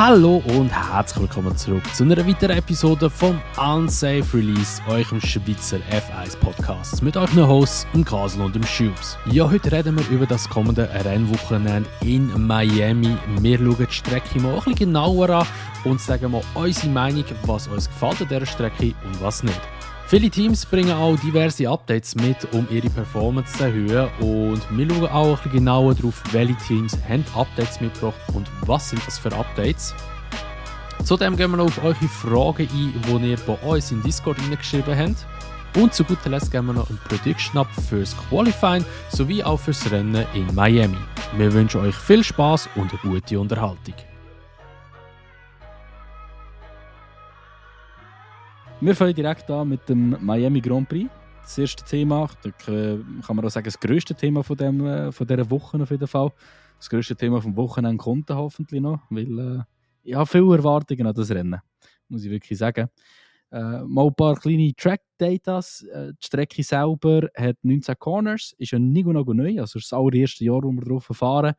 Hallo und herzlich willkommen zurück zu einer weiteren Episode vom Unsafe Release, eurem Schweizer F1 Podcast mit euren Hosts, dem Kasel und dem Schubs. Ja, heute reden wir über das kommende Rennwochenende in Miami. Wir schauen die Strecke mal ein bisschen genauer an und sagen mal unsere Meinung, was uns gefällt an dieser Strecke und was nicht. Viele Teams bringen auch diverse Updates mit, um ihre Performance zu erhöhen, und wir schauen auch ein bisschen genauer darauf, welche Teams haben Updates mitgebracht und was sind das für Updates. Zudem gehen wir noch auf eure Fragen ein, die ihr bei uns in Discord reingeschrieben habt. Und zu guter Letzt geben wir noch einen Prediction ab fürs Qualifying sowie auch fürs Rennen in Miami. Wir wünschen euch viel Spaß und eine gute Unterhaltung. Wir fangen direkt an mit dem Miami Grand Prix. Das erste Thema, da kann man auch sagen, das grösste Thema von dieser Woche auf jeden Fall. Das grösste Thema vom Wochenende kommt hoffentlich noch, weil ich habe viele Erwartungen an das Rennen, muss ich wirklich sagen. Mal ein paar kleine Track-Datas. Die Strecke selber hat 19 Corners, ist ja nicht genau neu, also das allererste Jahr, wo wir drauf fahren.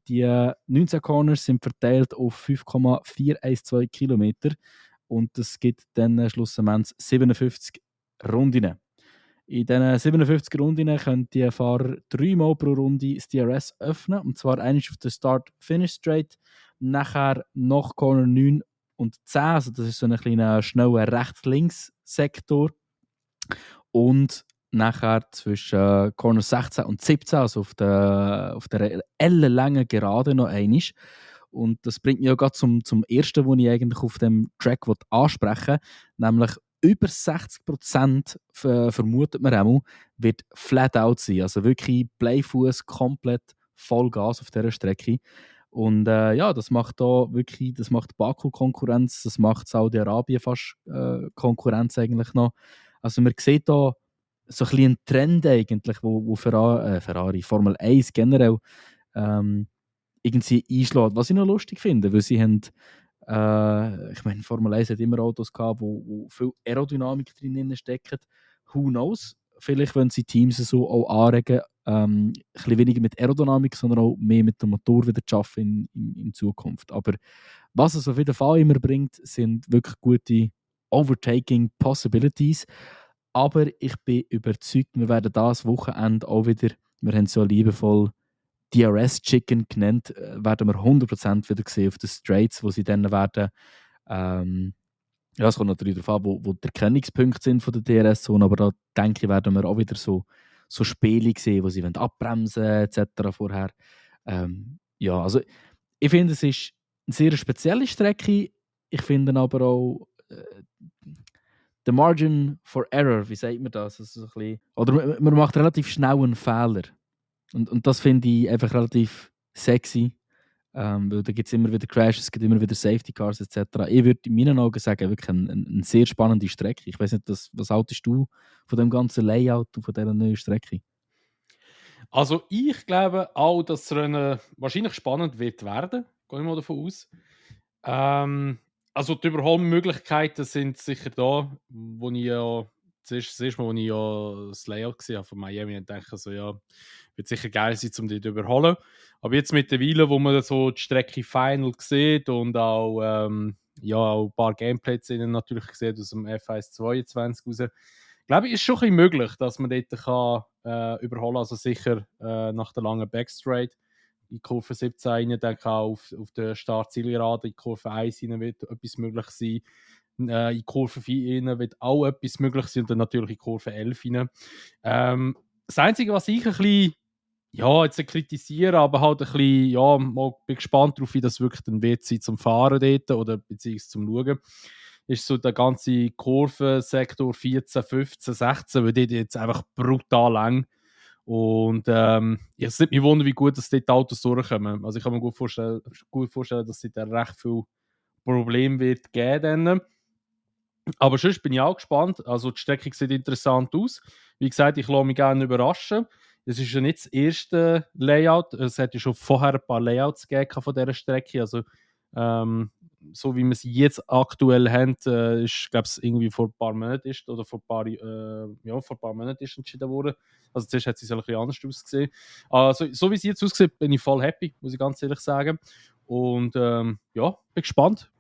Die 19 Corners sind verteilt auf 5,412 Kilometer. Und es gibt dann schlussendlich 57 Runden. In diesen 57 Runden können die Fahrer 3 Mal pro Runde das DRS öffnen. Und zwar einmal auf der Start-Finish-Straight, nachher nach Corner 9 und 10. Also das ist so ein kleiner schneller Rechts-Links-Sektor. Und nachher zwischen Corner 16 und 17, also auf der ellenlangen Gerade noch einmal. Und das bringt mich auch gerade zum ersten, was ich eigentlich auf dem Track ansprechen will, nämlich über 60% vermutet man auch, wird flat out sein. Also wirklich Bleifuß, komplett Vollgas auf dieser Strecke. Und das macht da wirklich, das macht Baku Konkurrenz, das macht Saudi-Arabien fast Konkurrenz eigentlich noch. Also man sieht da so ein bisschen einen Trend eigentlich, wo Ferrari, Formel 1 generell irgendwie einschlägt. Was ich noch lustig finde, weil sie haben, ich meine, Formel 1 hat immer Autos gehabt, wo viel Aerodynamik drin stecken. Who knows? Vielleicht wollen sie Teams so auch anregen, ein bisschen weniger mit Aerodynamik, sondern auch mehr mit dem Motor wieder zu arbeiten in Zukunft. Aber was es auf jeden Fall immer bringt, sind wirklich gute Overtaking Possibilities. Aber ich bin überzeugt, wir werden das Wochenende auch wieder, wir haben es so liebevoll DRS-Chicken genannt, werden wir 100% wieder sehen auf den Straights, wo sie dann werden. Es kommt natürlich darauf an, wo die Erkennungspunkte sind von der DRS-Zone, aber da denke ich, werden wir auch wieder so Spiele sehen, wo sie abbremsen etc. vorher. Also ich finde, es ist eine sehr spezielle Strecke. Ich finde aber auch the margin for error, wie sagt man das? Also so ein bisschen, oder man macht relativ schnell einen Fehler. Und das finde ich einfach relativ sexy, weil da gibt es immer wieder Crashes, es gibt immer wieder Safety Cars etc. Ich würde in meinen Augen sagen, wirklich eine sehr spannende Strecke. Ich weiß nicht, was haltest du von dem ganzen Layout und von dieser neuen Strecke? Also ich glaube auch, dass das Rennen wahrscheinlich spannend wird werden. Gehe ich mal davon aus. Also die Überholmöglichkeiten sind sicher da, wo ich ja zuerst mal, wo ich ja das Layout gesehen habe von Miami, und denke so, ja, wird sicher geil sein, um die zu überholen. Aber jetzt mittlerweile, wo man so die Strecke Final sieht und auch, auch ein paar Gameplay-Szenen natürlich sieht aus dem F1 22 raus, glaube ich, ist schon ein bisschen möglich, dass man dort kann, überholen kann. Also sicher nach der langen Backstraight in Kurve 17 rein, denke auch auf der Start-Zielgerade in Kurve 1 rein wird etwas möglich sein. In Kurve 4 rein wird auch etwas möglich sein und dann natürlich in Kurve 11 rein. Das Einzige, was ich ein bisschen, jetzt nicht kritisiere, aber halt ein bisschen, bin gespannt darauf, wie das wirklich dann wird sein zum Fahren dort oder beziehungsweise zum Schauen, ist so der ganze Kurvensektor 14, 15, 16, weil dort jetzt einfach brutal lang. Und es nimmt mich wunder, wie gut dass dort die Autos durchkommen. Also ich kann mir gut vorstellen, dass es da recht viel Probleme wird geben wird. Aber sonst bin ich auch gespannt. Also die Strecke sieht interessant aus. Wie gesagt, ich lasse mich gerne überraschen. Es ist ja nicht das erste Layout. Es hat ja schon vorher ein paar Layouts gegeben von dieser Strecke. Also so wie wir sie jetzt aktuell haben, ist, glaube ich, irgendwie vor ein paar Monaten vor ein paar Monaten ist entschieden worden. Also zuerst hat es ein bisschen anders ausgesehen. Also, so wie es jetzt aussieht, bin ich voll happy, muss ich ganz ehrlich sagen. Und ja, bin gespannt.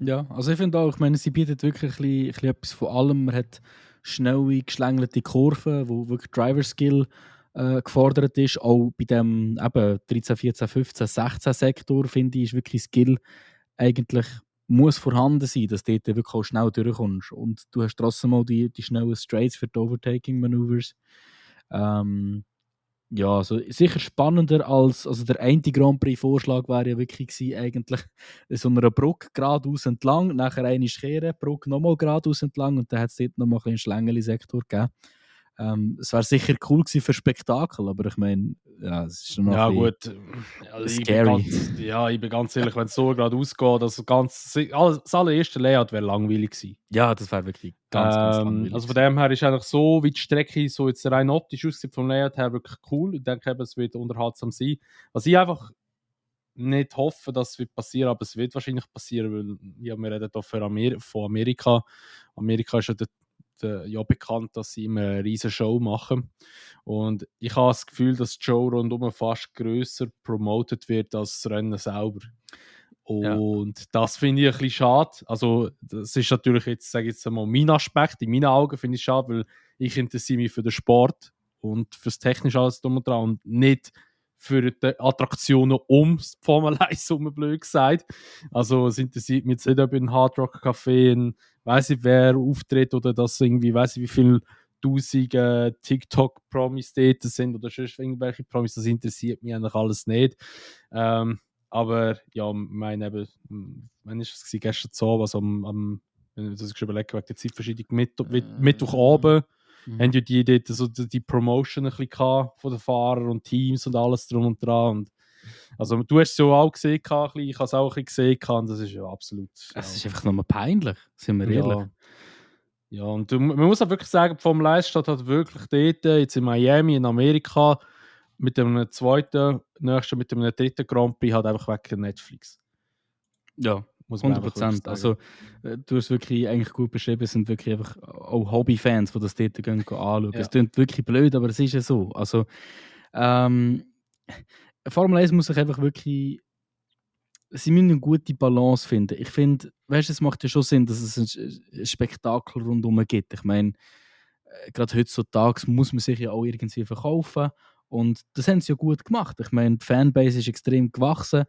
Ja, also ich finde auch, ich meine, sie bietet wirklich ein bisschen etwas von allem. Man hat schnelle, geschlängelte Kurven, wo wirklich Driver-Skill gefordert ist. Auch bei dem eben 13, 14, 15, 16 Sektor, finde ich, ist wirklich Skill eigentlich muss vorhanden sein, dass du dort wirklich auch schnell durchkommst. Und du hast trotzdem auch die schnellen Straights für die Overtaking-Maneuvers. Ja, also sicher spannender als also der eine Grand Prix-Vorschlag wäre ja wirklich gewesen, eigentlich so einer Brücke geradeaus entlang, nachher eine kehren, Brücke nochmal geradeaus entlang und dann hat es dort nochmal einen Schlängeli-Sektor gegeben. Es wäre sicher cool gewesen für Spektakel, aber ich meine, ja, es ist schon noch Ja, ein gut. bisschen Ich scary. bin ganz ehrlich, wenn es so gerade ausgeht, das allererste Layout wäre langweilig gewesen. Ja, das wäre wirklich ganz langweilig. Also von dem her ist eigentlich so, wie die Strecke so jetzt rein optisch aussieht, vom Layout her wirklich cool. Ich denke eben, es wird unterhaltsam sein. Was ich einfach nicht hoffe, dass es wird passieren, aber es wird wahrscheinlich passieren, weil ja, wir reden hier von Amerika. Amerika ist ja bekannt, dass sie immer eine riesige Show machen. Und ich habe das Gefühl, dass die Show rundum fast grösser promoted wird als das Rennen selber. Ja. Und das finde ich ein bisschen schade. Also, das ist natürlich jetzt, sage ich jetzt einmal, mein Aspekt. In meinen Augen finde ich es schade, weil ich interessiere mich für den Sport und für das Technische alles drum und dran und nicht für die Attraktionen ums Formel 1 herum, blöd gesagt. Also, es interessiert mich jetzt nicht, ob in Hard Rock Café ein, weiss ich wer auftritt oder dass irgendwie, weiss ich wie viele tausend TikTok-Promis dort sind oder sonst irgendwelche Promis, das interessiert mich eigentlich alles nicht. Aber ja, meine eben, wann ist es gewesen? Gestern Abend, also wenn ich das überlege, wegen der Zeitverschiebung, Mittwochabend, haben ja die dort so die Promotion ein bisschen gehabt von den Fahrern und Teams und alles drum und dran. Und, also du hast es ja auch gesehen, ich habe es auch ein bisschen gesehen und das ist ja absolut... Es ist einfach nochmal peinlich, sind wir ehrlich. Ja, und man muss auch wirklich sagen, die Formel 1 steht halt wirklich dort, jetzt in Miami, in Amerika, mit einem zweiten, nächsten, mit einem dritten Grand Prix halt einfach wegen Netflix. Ja, muss man 100%. Also, du hast es wirklich eigentlich gut beschrieben, es sind wirklich einfach auch Hobbyfans, die das dort gehen anschauen. Ja. Es klingt wirklich blöd, aber es ist ja so. Also, Formel 1 muss sich einfach wirklich. Sie müssen eine gute Balance finden. Ich finde, weißt du, es macht ja schon Sinn, dass es ein Spektakel rundherum gibt. Ich meine, gerade heutzutage muss man sich ja auch irgendwie verkaufen. Und das haben sie ja gut gemacht. Ich meine, die Fanbase ist extrem gewachsen.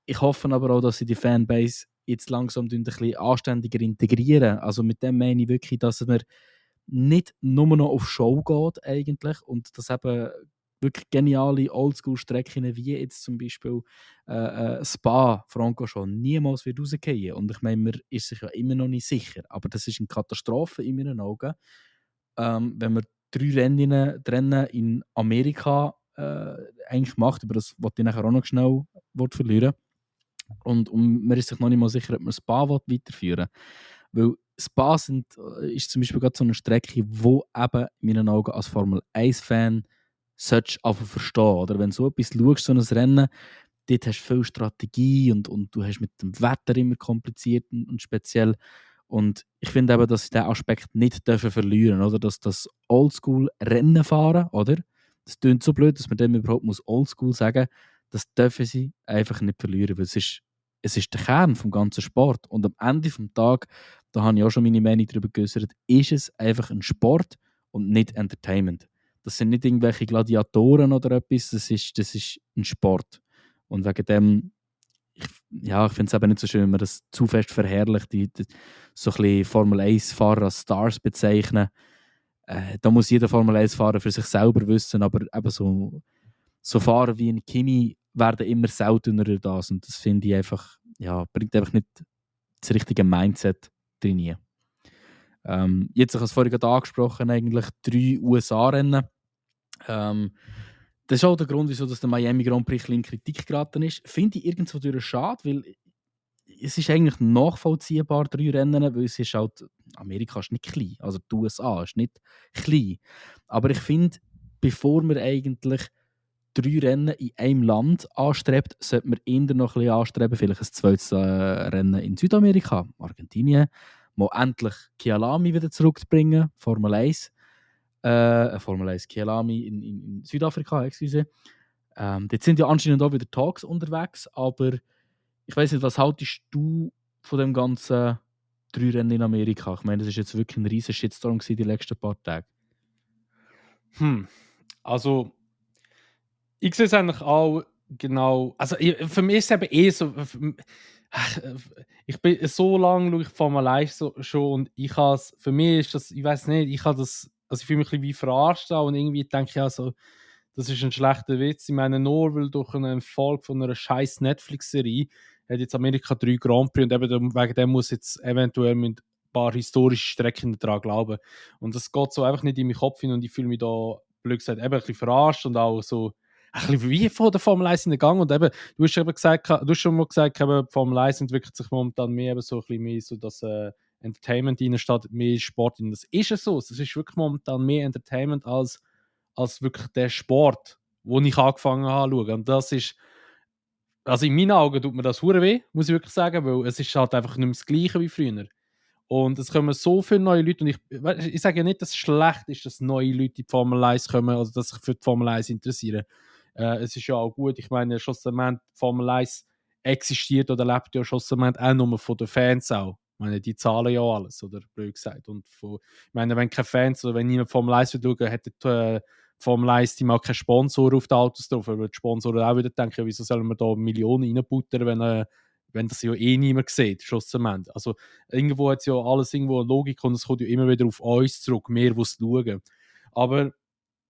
Ich hoffe aber auch, dass sie die Fanbase jetzt langsam ein bisschen anständiger integrieren. Also mit dem meine ich wirklich, dass man nicht nur noch auf Show geht eigentlich und dass eben wirklich geniale Oldschool-Strecken wie jetzt zum Beispiel Spa, Francorchamps, niemals wird rausgehen. Und ich meine, man ist sich ja immer noch nicht sicher. Aber das ist eine Katastrophe in meinen Augen. Wenn man 3 Rennen in Amerika eigentlich macht, über das wollte ich nachher auch noch schnell verlieren. Und man ist sich noch nicht mal sicher, ob man Spa weiterführen will. Weil Spa ist zum Beispiel gerade so eine Strecke, wo eben in meinen Augen als Formel 1-Fan einfach verstehen. Oder wenn du so etwas schaust, so ein Rennen, dort hast du viel Strategie und du hast mit dem Wetter immer kompliziert und speziell. Und ich finde eben, dass sie diesen Aspekt nicht verlieren dürfen, oder? Dass das Oldschool-Rennen fahren, oder? Das klingt so blöd, dass man dem überhaupt Oldschool sagen muss. Das dürfen sie einfach nicht verlieren, weil es ist der Kern des ganzen Sport. Und am Ende des Tages, da habe ich auch schon meine Meinung darüber geäußert, ist es einfach ein Sport und nicht Entertainment. Das sind nicht irgendwelche Gladiatoren oder etwas, das ist ein Sport. Und wegen dem, ich finde es eben nicht so schön, wenn man das zu fest verherrlicht, so ein bisschen Formel-1-Fahrer als Stars bezeichnen. Da muss jeder Formel-1-Fahrer für sich selber wissen, aber eben so Fahrer wie ein Kimi werden immer seltener durch das und das finde ich einfach, bringt einfach nicht das richtige Mindset drin. Jetzt, ich habe es vorhin gerade angesprochen, eigentlich 3 USA-Rennen. Das ist auch der Grund, wieso der Miami Grand Prix in Kritik geraten ist. Finde ich irgendwo durch schade, weil es ist eigentlich nachvollziehbar, 3 Rennen, weil es ist halt, Amerika ist nicht klein, also die USA ist nicht klein. Aber ich finde, bevor man eigentlich 3 Rennen in einem Land anstrebt, sollte man eher noch ein bisschen anstreben, vielleicht ein zweites Rennen in Südamerika, Argentinien, mal endlich Kyalami wieder zurückzubringen, Formel 1. Formel 1 Kyalami in Südafrika, excuse. Dort sind ja anscheinend auch wieder Talks unterwegs, aber Ich weiss nicht, was haltest du von dem ganzen 3 Rennen in Amerika? Ich meine, das ist jetzt wirklich ein riesen Shitstorm gewesen, die letzten paar Tage. Also, ich sehe es eigentlich auch genau. Also, für mich ist es eben so. Ich bin so lange schaue ich Formel 1 schon und für mich ist das, ich weiß nicht, also ich fühle mich ein bisschen wie verarscht und irgendwie denke ich also, das ist ein schlechter Witz. Ich meine, nur weil durch einen Erfolg von einer scheiß Netflix-Serie hat jetzt Amerika 3 Grand Prix und eben wegen dem muss jetzt eventuell mit ein paar historische Strecken daran glauben. Und das geht so einfach nicht in meinen Kopf hin und ich fühle mich da, blöd gesagt, eben ein bisschen verarscht und auch so ein bisschen wie vor der Formel 1 in den Gang. Und eben, du hast schon mal gesagt, eben, die Formel 1 entwickelt sich momentan mehr eben so ein bisschen mehr so das Entertainment rein, statt mehr Sport rein. Das ist ja so. Es ist wirklich momentan mehr Entertainment als wirklich der Sport, wo ich angefangen habe zu schauen. Und das ist, also in meinen Augen tut mir das hure weh, muss ich wirklich sagen, weil es ist halt einfach nicht mehr das Gleiche wie früher. Und es kommen so viele neue Leute und ich sage ja nicht, dass es schlecht ist, dass neue Leute in die Formel 1 kommen, also dass sich für die Formel 1 interessieren. Es ist ja auch gut, ich meine, schlussendlich Formel 1 existiert oder lebt ja schlussendlich auch nur von den Fans auch. Ich meine, die zahlen ja alles, oder blöd gesagt. Und ich meine, wenn keine Fans oder wenn niemand Formel 1 will schauen, hätte die Formel 1 die mal keine Sponsoren auf die Autos drauf, weil die Sponsoren auch wieder denken, ja, wieso sollen wir da Millionen reinbuttern, wenn das ja eh niemand sieht, schlussendlich. Also irgendwo hat es ja alles irgendwo eine Logik und es kommt ja immer wieder auf uns zurück, wir, die es schauen. Aber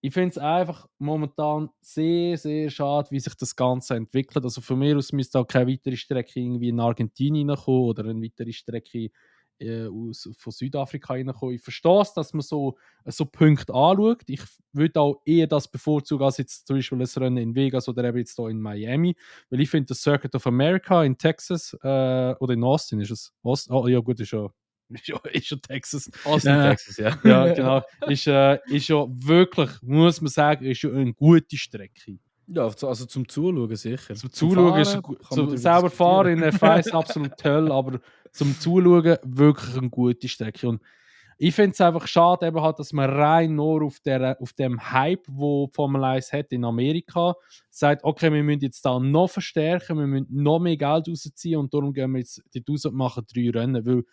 ich finde es einfach momentan sehr, sehr schade, wie sich das Ganze entwickelt. Also von mir aus müsste auch keine weitere Strecke irgendwie in Argentinien reinkommen oder eine weitere Strecke von Südafrika reinkommen. Ich verstehe es, dass man so Punkte anschaut. Ich würde auch eher das bevorzugen als jetzt zum Beispiel das Rennen in Vegas oder eben jetzt hier in Miami, weil ich finde, das Circuit of America in Texas oder in Austin ist es. Oh ja gut, ist ja Texas. Austin, Texas, ja. Ja, genau. Ist ja wirklich, muss man sagen, ist ja eine gute Strecke. Ja, also zum Zuschauen sicher. Zum Zuschauen ist selber fahren in F1 absolut toll, aber zum Zuschauen wirklich eine gute Strecke. Und ich finde es einfach schade, eben halt, dass man rein nur auf dem Hype, wo Formel 1 hat in Amerika, sagt, okay, wir müssen jetzt da noch verstärken, wir müssen noch mehr Geld rausziehen und darum gehen wir jetzt dort raus und machen 3 Rennen. Weil,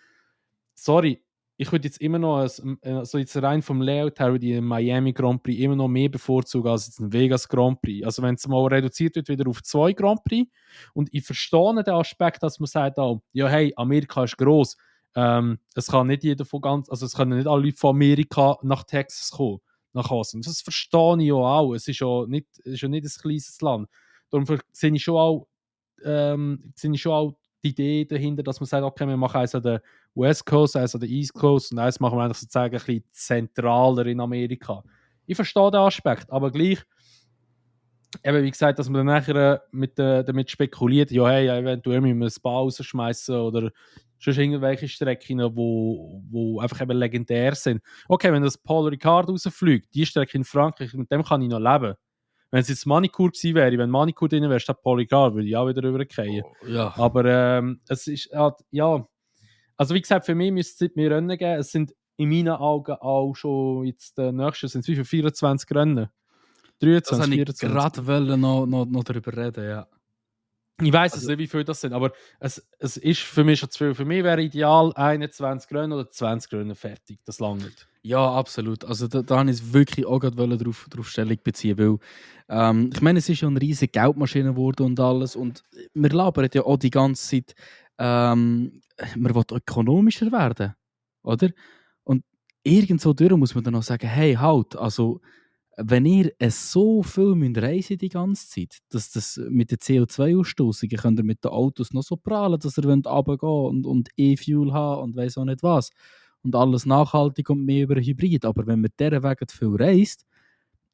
sorry, ich würde jetzt immer noch, also jetzt rein vom Layout her, die Miami Grand Prix immer noch mehr bevorzugen als jetzt ein Vegas Grand Prix. Also wenn es mal reduziert wird wieder auf 2 Grand Prix und ich verstehe den Aspekt, dass man sagt, oh, ja hey, Amerika ist gross. Es kann nicht jeder also es können nicht alle Leute von Amerika nach Texas kommen, nach Austin. Das verstehe ich ja auch. Es ist ja nicht ein kleines Land. Darum sehe ich schon auch die Idee dahinter, dass man sagt, okay, wir machen eins an der West Coast, eins an der East Coast und eins machen wir eigentlich sozusagen ein bisschen zentraler in Amerika. Ich verstehe den Aspekt, aber gleich, eben wie gesagt, dass man dann nachher damit spekuliert, ja, hey, eventuell müssen wir ein paar rausschmeißen oder sonst irgendwelche Strecken, wo einfach eben legendär sind. Okay, wenn das Paul Ricard rausfliegt, die Strecke in Frankreich, mit dem kann ich noch leben. Wenn es jetzt Manicure gewesen wäre, wenn Manicure drin wäre, statt Paul Ricard, würde ich auch wieder rübergehen. Oh, ja. Aber es ist halt, ja, also wie gesagt, für mich müsste es mehr Rennen geben. Es sind in meinen Augen auch schon jetzt der nächste, sind es wie viele 24 Rennen? 23, 24. Ich gerade noch darüber reden, ja. Ich weiß es nicht, wie viele das sind, aber es ist für mich schon zu viel. Für mich wäre ideal 21 Rennen oder 20 Rennen fertig. Das lange nicht. Ja, absolut. Also da habe ich wirklich auch gerade drauf Stellung beziehen, weil ich meine, es ist ja eine riesige Geldmaschine geworden und alles und wir labern ja auch die ganze Zeit, man will ökonomischer werden, oder? Und irgendwo durch muss man dann auch sagen, hey, halt, also wenn ihr so viel reisen die ganze Zeit, dass das mit den CO2-Ausstoßungen könnt ihr mit den Autos noch so prahlen, dass ihr runtergehen und E-Fuel haben und weiss auch nicht was. Und alles nachhaltig und mehr über Hybrid. Aber wenn man dieser Weg viel reist,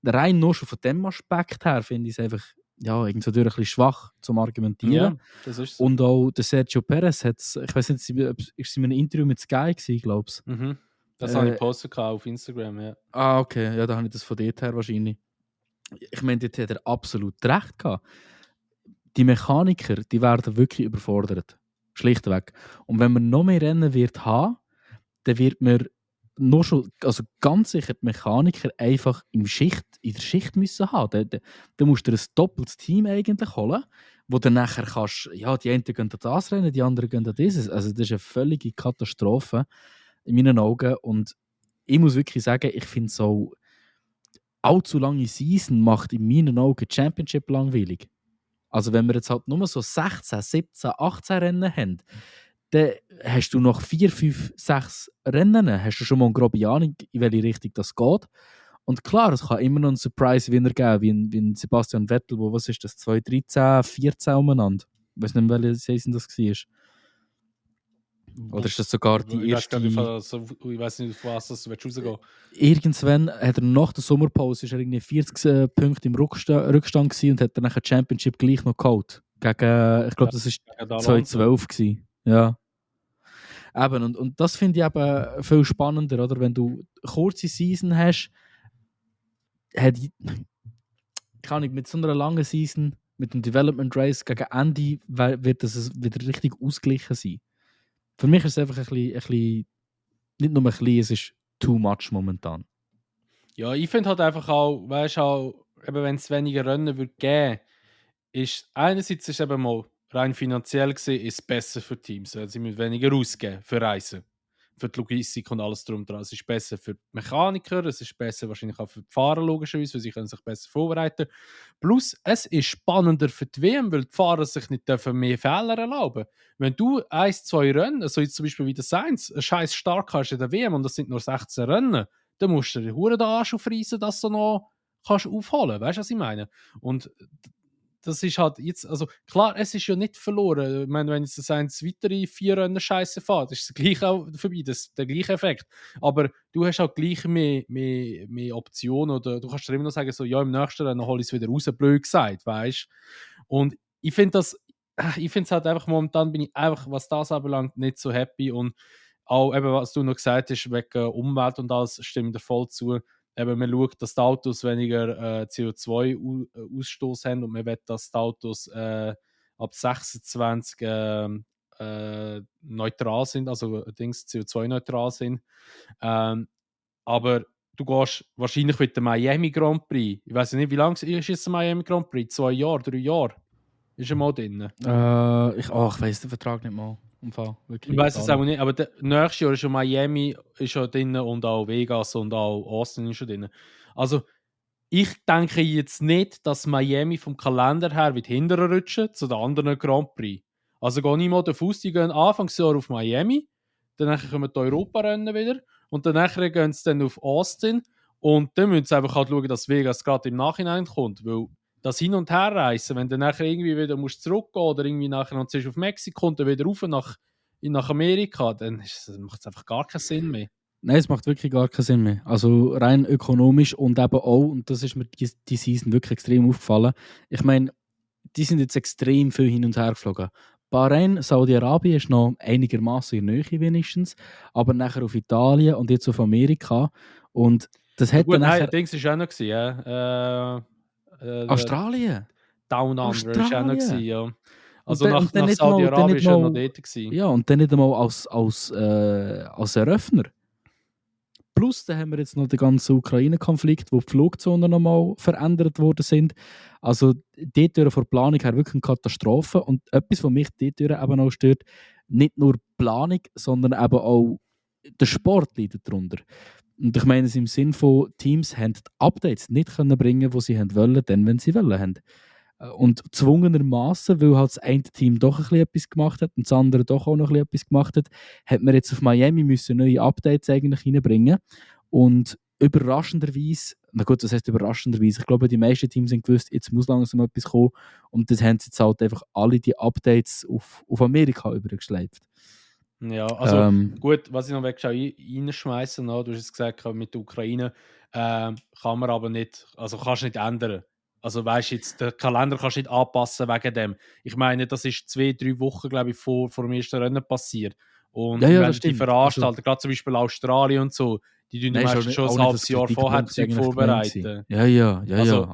rein nur schon von dem Aspekt her, finde ich es einfach irgendwo durch ein bisschen schwach zum Argumentieren. Ja, das ist so. Und auch der Sergio Perez hat es, ich weiß nicht, ist es in einem Interview mit Sky gewesen, glaube ich. Mhm. Das habe ich gepostet auf Instagram, ja. Ah, okay. Ja, da habe ich das von dort her wahrscheinlich. Ich meine, dort hat er absolut recht gehabt. Die Mechaniker, die werden wirklich überfordert. Schlichtweg. Und wenn man noch mehr Rennen wird haben, dann wird man noch schon, also ganz sicher die Mechaniker einfach in der Schicht müssen haben. Dann musst du ein doppeltes Team eigentlich holen, wo du nachher kannst, ja, die einen gehen an das Rennen, die anderen gehen an dieses. Also das ist eine völlige Katastrophe in meinen Augen. Und ich muss wirklich sagen, ich finde so allzu lange Season macht in meinen Augen die Championship langweilig. Also wenn wir jetzt halt nur so 16, 17, 18 Rennen haben, dann hast du nach 4, 5, 6 Rennen hast du schon mal eine grobe Ahnung, in welche Richtung das geht. Und klar, es kann immer noch einen Surprise-Winner geben, wie ein Sebastian Vettel, wo, was ist das, 2013, 14 umeinander. Ich weiß nicht mehr, welche Saison das war. Oder ist das sogar die Ich weiß erste... gar nicht, ich weiß nicht, auf was du rausgehen willst. Irgendwann hat er nach der Sommerpause ist er irgendwie 40 Punkte im Rückstand gewesen und hat dann nachher die Championship gleich noch geholt. Gegen, ich glaube, das war 2012 gewesen. Ja. Eben, und das finde ich eben viel spannender, oder? Wenn du eine kurze Season hast, kann ich mit so einer langen Season, mit dem Development Race gegen Ende, wird das wieder richtig ausgeglichen sein. Für mich ist es einfach ein bisschen nicht nur ein bisschen, es ist too much momentan. Ja, ich finde halt einfach auch, weißt du, auch, wenn es weniger Rennen würde geben, ist einerseits ist eben mal rein finanziell gesehen ist es besser für Teams, weil sie müssen weniger ausgeben für Reisen, für die Logistik und alles drum dran. Es ist besser für die Mechaniker, es ist besser wahrscheinlich auch für die Fahrer logischerweise, weil sie können sich besser vorbereiten. Plus, es ist spannender für die WM, weil die Fahrer sich nicht dürfen mehr Fehler erlauben. Wenn du 1, 2 Rennen, so jetzt zum Beispiel wie der Sainz, einen scheiß Start hast in der WM und das sind nur 16 Rennen, dann musst du dir den Arsch aufreißen, dass du noch kannst aufholen. Weißt du, was ich meine? Und das ist halt jetzt, also klar, es ist ja nicht verloren. Ich meine, wenn jetzt das eins weitere 4 Rennen Scheiße fährt, ist es gleich auch vorbei, der gleiche Effekt. Aber du hast halt gleich mehr Optionen oder du kannst dir immer noch sagen, so, ja, im nächsten Rennen hole ich es wieder raus, blöd gesagt, weißt du? Und ich finde es halt einfach momentan bin ich einfach, was das anbelangt, nicht so happy und auch eben, was du noch gesagt hast, wegen Umwelt und alles, stimme ich dir voll zu. Eben, man schaut, dass die Autos weniger CO2-Ausstoß haben und man will, dass die Autos ab 26 neutral sind, also CO2-neutral sind. Aber du gehst wahrscheinlich mit dem Miami Grand Prix. Ich weiß nicht, wie lange ist jetzt der Miami Grand Prix? 2 Jahre, 3 Jahre? Ist er mal drin? Ich weiss den Vertrag nicht mal. Ich weiß es auch nicht, aber nächstes Jahr ist schon Miami ist schon drin und auch Vegas und auch Austin ist schon drin. Also, ich denke jetzt nicht, dass Miami vom Kalender her wird hinterher rutschen zu den anderen Grand Prix. Also gehe ich mal davon aus, die gehen Anfangsjahr auf Miami, dann kommen die Europarennen wieder und dann gehen sie dann auf Austin und dann müssen sie einfach halt schauen, dass Vegas gerade im Nachhinein kommt, weil das Hin- und Herreisen, wenn du nachher irgendwie wieder musst zurückgehen oder irgendwie nachher noch zuerst auf Mexiko und dann wieder rauf nach Amerika, dann macht es einfach gar keinen Sinn mehr. Nein, es macht wirklich gar keinen Sinn mehr. Also rein ökonomisch und eben auch, und das ist mir die Season wirklich extrem aufgefallen. Ich meine, die sind jetzt extrem viel hin und her geflogen. Bahrain, Saudi-Arabien ist noch einigermaßen in der Nähe wenigstens, aber nachher auf Italien und jetzt auf Amerika. Und das Ja, hat gut, dann nachher... nein, Dings war auch noch, ja. Australien? Down Under war auch noch, ja. Also und dann nach nicht mal, Saudi-Arabien war er noch dort gewesen. ja, und dann nicht einmal als Eröffner. Plus, dann haben wir jetzt noch den ganzen Ukraine-Konflikt, wo die Flugzonen nochmal verändert worden sind. Also dort von der Planung her wirklich eine Katastrophe. Und etwas, was mich dort eben auch stört, nicht nur die Planung, sondern eben auch der Sport leidet darunter. Und ich meine es im Sinn von, Teams haben die Updates nicht können bringen, die sie wollen, dann, wenn sie wollen. Und gezwungenermaßen, weil halt das eine Team doch ein bisschen etwas gemacht hat und das andere doch auch noch ein bisschen etwas gemacht hat, hat man jetzt auf Miami müssen neue Updates eigentlich reinbringen. Und überraschenderweise, na gut, das heisst überraschenderweise, ich glaube, die meisten Teams haben gewusst, jetzt muss langsam etwas kommen und das haben sie jetzt halt einfach alle die Updates auf Amerika übergeschleift. Ja, also gut, was ich noch reinschmeißen, du hast es gesagt, mit der Ukraine kann man aber nicht, also kannst du nicht ändern. Also weißt jetzt, den Kalender kannst du nicht anpassen wegen dem. Ich meine, das ist 2, 3 Wochen, glaube ich, vor dem ersten Rennen passiert. Und Ja, wenn das die stimmt. Veranstalter, Also, gerade zum Beispiel Australien und so, die tun meistens schon ein halbes Jahr vorher Zeug vorbereiten. Ja. Also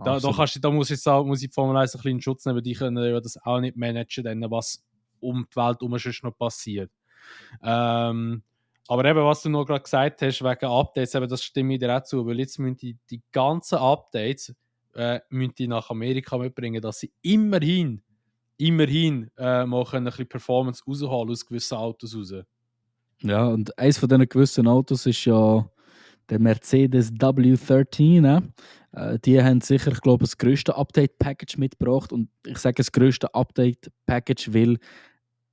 da muss ich die Formel 1 ein bisschen in Schutz nehmen, die können ja das auch nicht managen, denn was um die Welt herum schon noch passiert. Aber eben, was du noch gerade gesagt hast, wegen Updates, eben, das stimme ich dir auch zu, weil jetzt müssen die ganzen Updates müssen die nach Amerika mitbringen, dass sie immerhin immerhin mal ein bisschen Performance rausholen aus gewissen Autos raus. Ja, und eins von diesen gewissen Autos ist ja der Mercedes W13. Ne? Die haben sicher, ich glaube, das grösste Update-Package mitgebracht. Und ich sage das grösste Update-Package, weil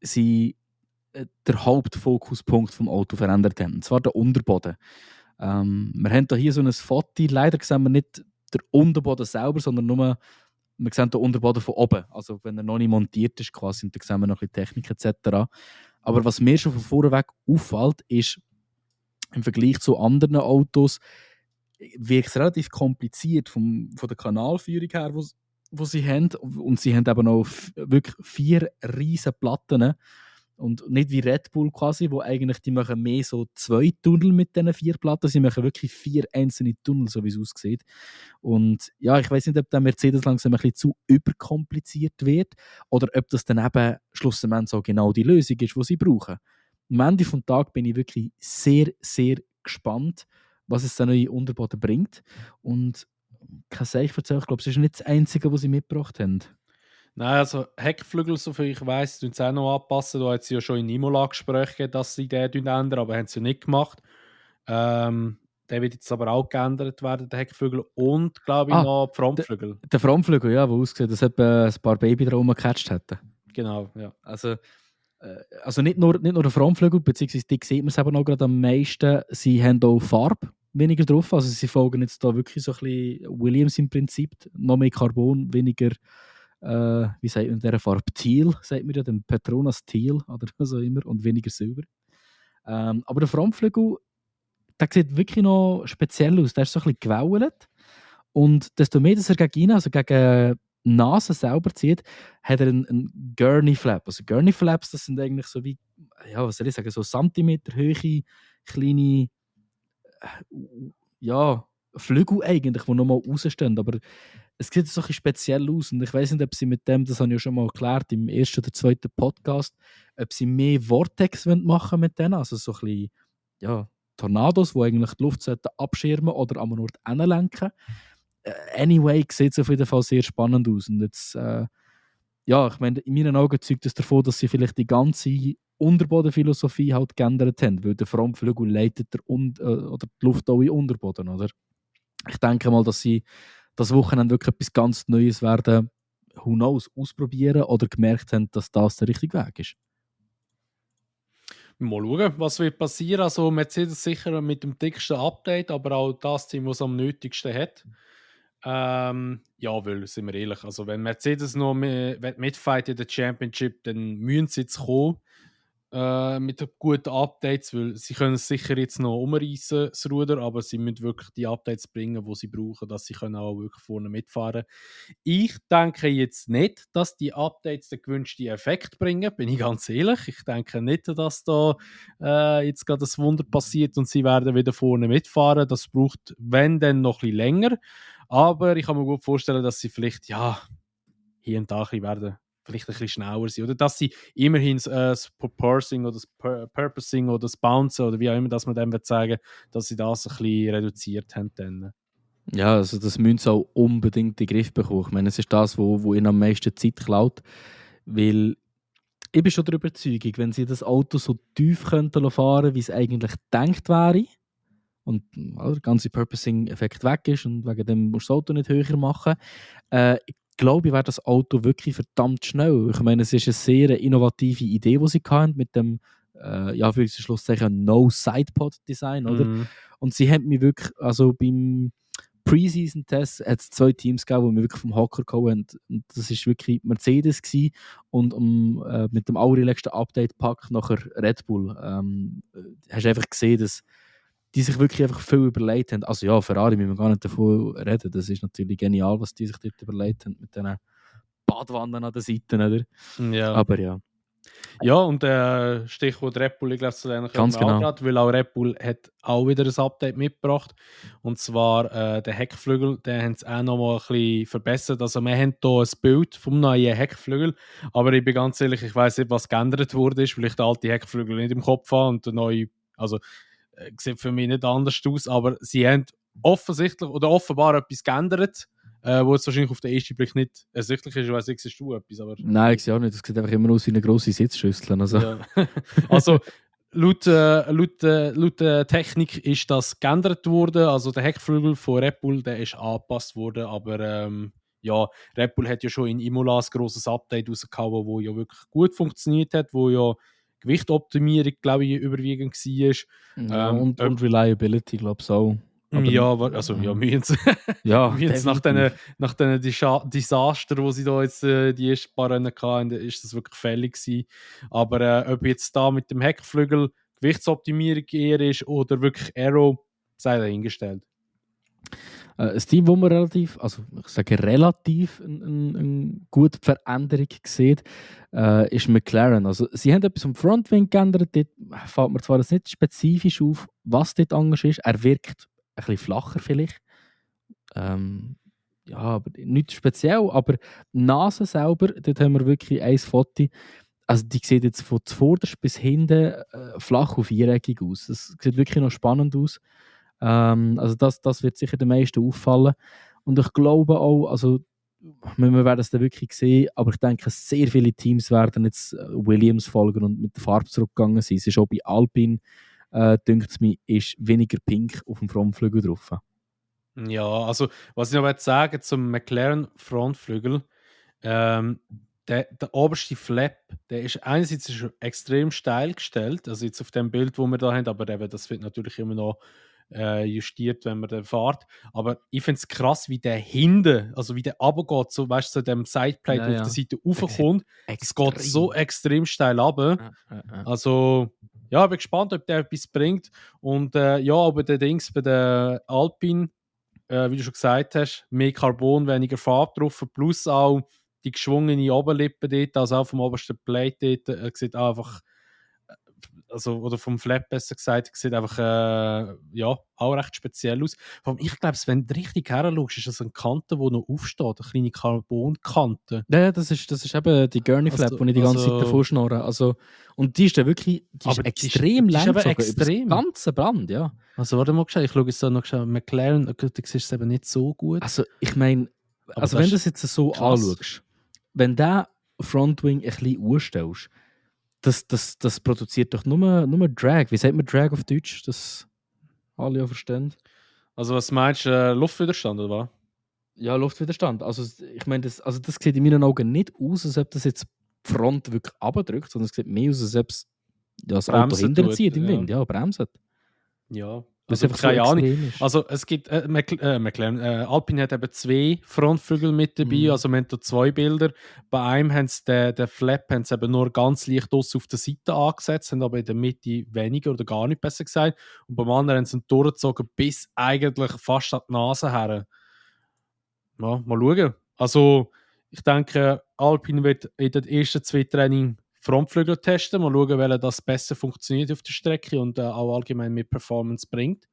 sie den Hauptfokuspunkt vom Auto verändert haben. Und zwar der Unterboden. Wir haben hier so ein Foto. Leider sehen wir nicht den Unterboden selber, sondern nur wir sehen den Unterboden von oben. Also wenn er noch nicht montiert ist quasi. Und dann sehen wir noch ein bisschen Technik etc. Aber was mir schon von vorneweg auffällt, ist, im Vergleich zu anderen Autos wirkt es relativ kompliziert von der Kanalführung her, wo sie haben. Und sie haben eben auch wirklich 4 riesen Platten. Und nicht wie Red Bull quasi, wo eigentlich die machen mehr so 2 Tunnel mit diesen 4 Platten. Sie machen wirklich 4 einzelne Tunnel, so wie es aussieht. Und ja, ich weiß nicht, ob der Mercedes langsam ein bisschen zu überkompliziert wird oder ob das dann eben schlussendlich so genau die Lösung ist, die sie brauchen. Am Ende des Tages bin ich wirklich sehr, sehr gespannt, was es der neue Unterboden bringt. Und kann ich erzählen, ich glaube, es ist nicht das Einzige, was sie mitgebracht haben. Nein, also Heckflügel, soviel ich weiss, tun sie auch noch anpassen. Da hat sie ja schon in Imola gesprochen, dass sie den ändern, aber haben sie ja nicht gemacht. Der wird jetzt aber auch geändert werden, der Heckflügel. Und, glaube ich, noch die Frontflügel. Der Frontflügel, ja, der aussieht, als ob ein paar Baby da rumgecatcht hätten. Genau, ja. Also nicht nur der Frontflügel, beziehungsweise die sieht man es eben auch gerade am meisten. Sie haben auch Farbe weniger drauf. Also sie folgen jetzt da wirklich so ein bisschen Williams im Prinzip. Noch mehr Carbon, weniger, wie sagt man dieser Farbe? Teal, sagt man ja, den Petronas Teal oder so immer, und weniger Silber. Aber der Frontflügel, der sieht wirklich noch speziell aus. Der ist so ein bisschen gewellt. Und desto mehr dass er gegen ihn, also gegen die Nase selber zieht, hat er einen Gurney-Flap. Also Gurney-Flaps, das sind eigentlich so wie, ja, was soll ich sagen, so Zentimeter-Höhe, kleine, ja, Flügel eigentlich, die nochmal rausstehen. Aber es sieht so ein bisschen speziell aus. Und ich weiß nicht, ob sie mit dem, das habe ich ja schon mal erklärt, im ersten oder zweiten Podcast, ob sie mehr Vortex machen mit denen. Also so ein bisschen, ja, Tornados, die eigentlich die Luft abschirmen oder an einen Ort hinlenken. Anyway, sieht es auf jeden Fall sehr spannend aus. Und jetzt, ja, ich meine, in meinen Augen zeugt es davon, dass sie vielleicht die ganze Unterbodenphilosophie halt geändert haben, weil der Frontflügel leitet oder die Luft auch in den Unterboden, oder? Ich denke mal, dass sie das Wochenende wirklich etwas ganz Neues werden, who knows, ausprobieren oder gemerkt haben, dass das der richtige Weg ist. Mal schauen, was wird passieren. Also Mercedes sicher mit dem dicksten Update, aber auch das Team, das es am nötigsten hat. Ja, weil, sind wir ehrlich, also wenn Mercedes noch mitfight in der Championship, dann müssen sie jetzt kommen mit guten Updates, weil sie können es sicher jetzt noch umreißen, das Ruder, aber sie müssen wirklich die Updates bringen, die sie brauchen, dass sie können auch wirklich vorne mitfahren. Ich denke jetzt nicht, dass die Updates den gewünschten Effekt bringen, bin ich ganz ehrlich. Ich denke nicht, dass da jetzt gerade das Wunder passiert und sie werden wieder vorne mitfahren. Das braucht, wenn, dann noch ein bisschen länger. Aber ich kann mir gut vorstellen, dass sie vielleicht, ja, hier und da ein bisschen werden vielleicht ein bisschen schneller sein. Oder dass sie immerhin das Purposing oder das Purposing oder das Bouncen oder wie auch immer, dass man dem sagen, dass sie das ein bisschen reduziert haben. Dann. Ja, also das müssen sie auch unbedingt in den Griff bekommen. Ich meine, es ist das, wo ihnen am meisten Zeit klaut. Weil ich bin schon der Überzeugung, wenn sie das Auto so tief könnten fahren, wie es eigentlich gedacht wäre, und der ganze Purposing-Effekt weg ist und wegen dem musst du das Auto nicht höher machen, ich glaube, wäre das Auto wirklich verdammt schnell. Ich meine, es ist eine sehr innovative Idee, die sie hatten mit dem, ja, für Schlusszeichen No-Sidepod-Design, oder? Und sie haben mich wirklich, also beim Preseason-Test hat es 2 Teams gegeben, die mich wirklich vom Hocker gehauen haben. Und das war wirklich Mercedes gewesen, und mit dem allerletzten Update-Pack nachher Red Bull. Hast du einfach gesehen, dass die sich wirklich einfach viel überlegt haben. Also ja, Ferrari müssen wir gar nicht davon reden. Das ist natürlich genial, was die sich dort überlegt haben mit diesen Badwannen an den Seiten, oder? Ja. Aber ja. Ja, und Stichwort Red Bull, ich glaube, zu denen Ganz genau. grad, weil auch Red Bull hat auch wieder ein Update mitgebracht. Und zwar der Heckflügel, den haben sie auch noch mal ein bisschen verbessert. Also wir haben hier ein Bild vom neuen Heckflügel, aber ich bin ganz ehrlich, ich weiß nicht, was geändert wurde, weil ich den alten Heckflügel nicht im Kopf habe und der neue, also sieht für mich nicht anders aus, aber sie haben offensichtlich oder offenbar etwas geändert wo jetzt wahrscheinlich auf den ersten Blick nicht ersichtlich ist. Ich weiss nicht, siehst du etwas, aber... Nein, ich sehe auch nicht. Das sieht einfach immer aus wie eine grosse Sitzschüssel. Also. Ja. Also, laut Technik ist das geändert worden. Also der Heckflügel von Red Bull, der ist angepasst worden, aber ja, Red Bull hat ja schon in Imola ein grosses Update rausgehauen, wo ja wirklich gut funktioniert hat, wo ja Gewichtoptimierung, glaube ich, überwiegend war. Ja, und Reliability, glaube ich, auch. Aber, ja, also ja, müssen sie ja, nach diesen Desaster, die sie da jetzt die ersten paar Rennen hatten, ist das wirklich fällig gewesen. Aber ob jetzt da mit dem Heckflügel Gewichtsoptimierung eher ist oder wirklich Aero, sei dahingestellt. ein Team, wo man relativ, also ich sage relativ, eine gute Veränderung sieht, ist McLaren. Also sie haben etwas am Frontwing geändert, dort fällt mir zwar nicht spezifisch auf, was dort anders ist, er wirkt ein bisschen flacher vielleicht. Ja, aber nichts speziell, aber die Nase selber, dort haben wir wirklich ein Foto, also die sieht jetzt von zuvorderst bis hinten flach und viereckig aus. Das sieht wirklich noch spannend aus. Also das wird sicher den meisten auffallen. Und ich glaube auch, also wir werden es dann wirklich sehen, aber ich denke, sehr viele Teams werden jetzt Williams folgen und mit der Farbe zurückgegangen sein. Es ist auch bei Alpine, denkt es mir, ist weniger pink auf dem Frontflügel drauf. Ja, also was ich noch sagen zum McLaren Frontflügel, der oberste Flap, der ist einerseits extrem steil gestellt, also jetzt auf dem Bild, wo wir da haben, aber eben, das wird natürlich immer noch justiert, wenn man den fährt. Aber ich finde es krass, wie der hinten, also wie der runtergeht, so weißt du, so dem Sideplate, Ja, der auf der Seite raufkommt, es geht so extrem steil runter. Also ja, ich bin gespannt, ob der etwas bringt. Und ja, aber der Dings bei der Alpine, wie du schon gesagt hast, mehr Carbon, weniger Farbe drauf, plus auch die geschwungene Oberlippe dort, also auch vom obersten Plate dort, sieht einfach, also, oder vom Flap besser gesagt, sieht einfach ja, auch recht speziell aus. Vor allem, ich glaube, wenn du richtig her schaust, ist das eine Kante, die noch aufsteht, eine kleine Carbonkante. Ja, das ist eben die Gurney-Flap, die ich die ganze Zeit davor schnorre. Also, und die ist dann wirklich extrem lang, sogar extrem. Über das ganze Band, ja. Also warte mal, ich schaue jetzt da noch McLaren, du siehst es eben nicht so gut. Also ich meine, also wenn du das jetzt so anschaust, wenn du Frontwing ein bisschen anstellst, das produziert doch nur Drag. Wie sagt man Drag auf Deutsch? Das alle auch verstehen. Also was meinst du, Luftwiderstand oder was? Ja, Luftwiderstand. Also ich meine, das sieht in meinen Augen nicht aus, als ob das jetzt die Front wirklich abdrückt, sondern es sieht mehr aus, als ob es das Auto hinterzieht im Wind. Ja, bremset. Ja. Also keine Ahnung. Also es gibt McLaren, Alpine hat eben 2 Frontflügel mit dabei, also wir haben da 2 Bilder. Bei einem haben sie den Flap haben sie eben nur ganz leicht auf der Seite angesetzt, haben aber in der Mitte weniger oder gar nicht, besser gesagt. Und beim anderen haben sie ihn durchgezogen bis eigentlich fast an die Nase her. Ja, mal schauen. Also ich denke, Alpine wird in den ersten 2 Trainings Frontflügel testen, mal schauen, welcher das besser funktioniert auf der Strecke und auch allgemein mit Performance bringt.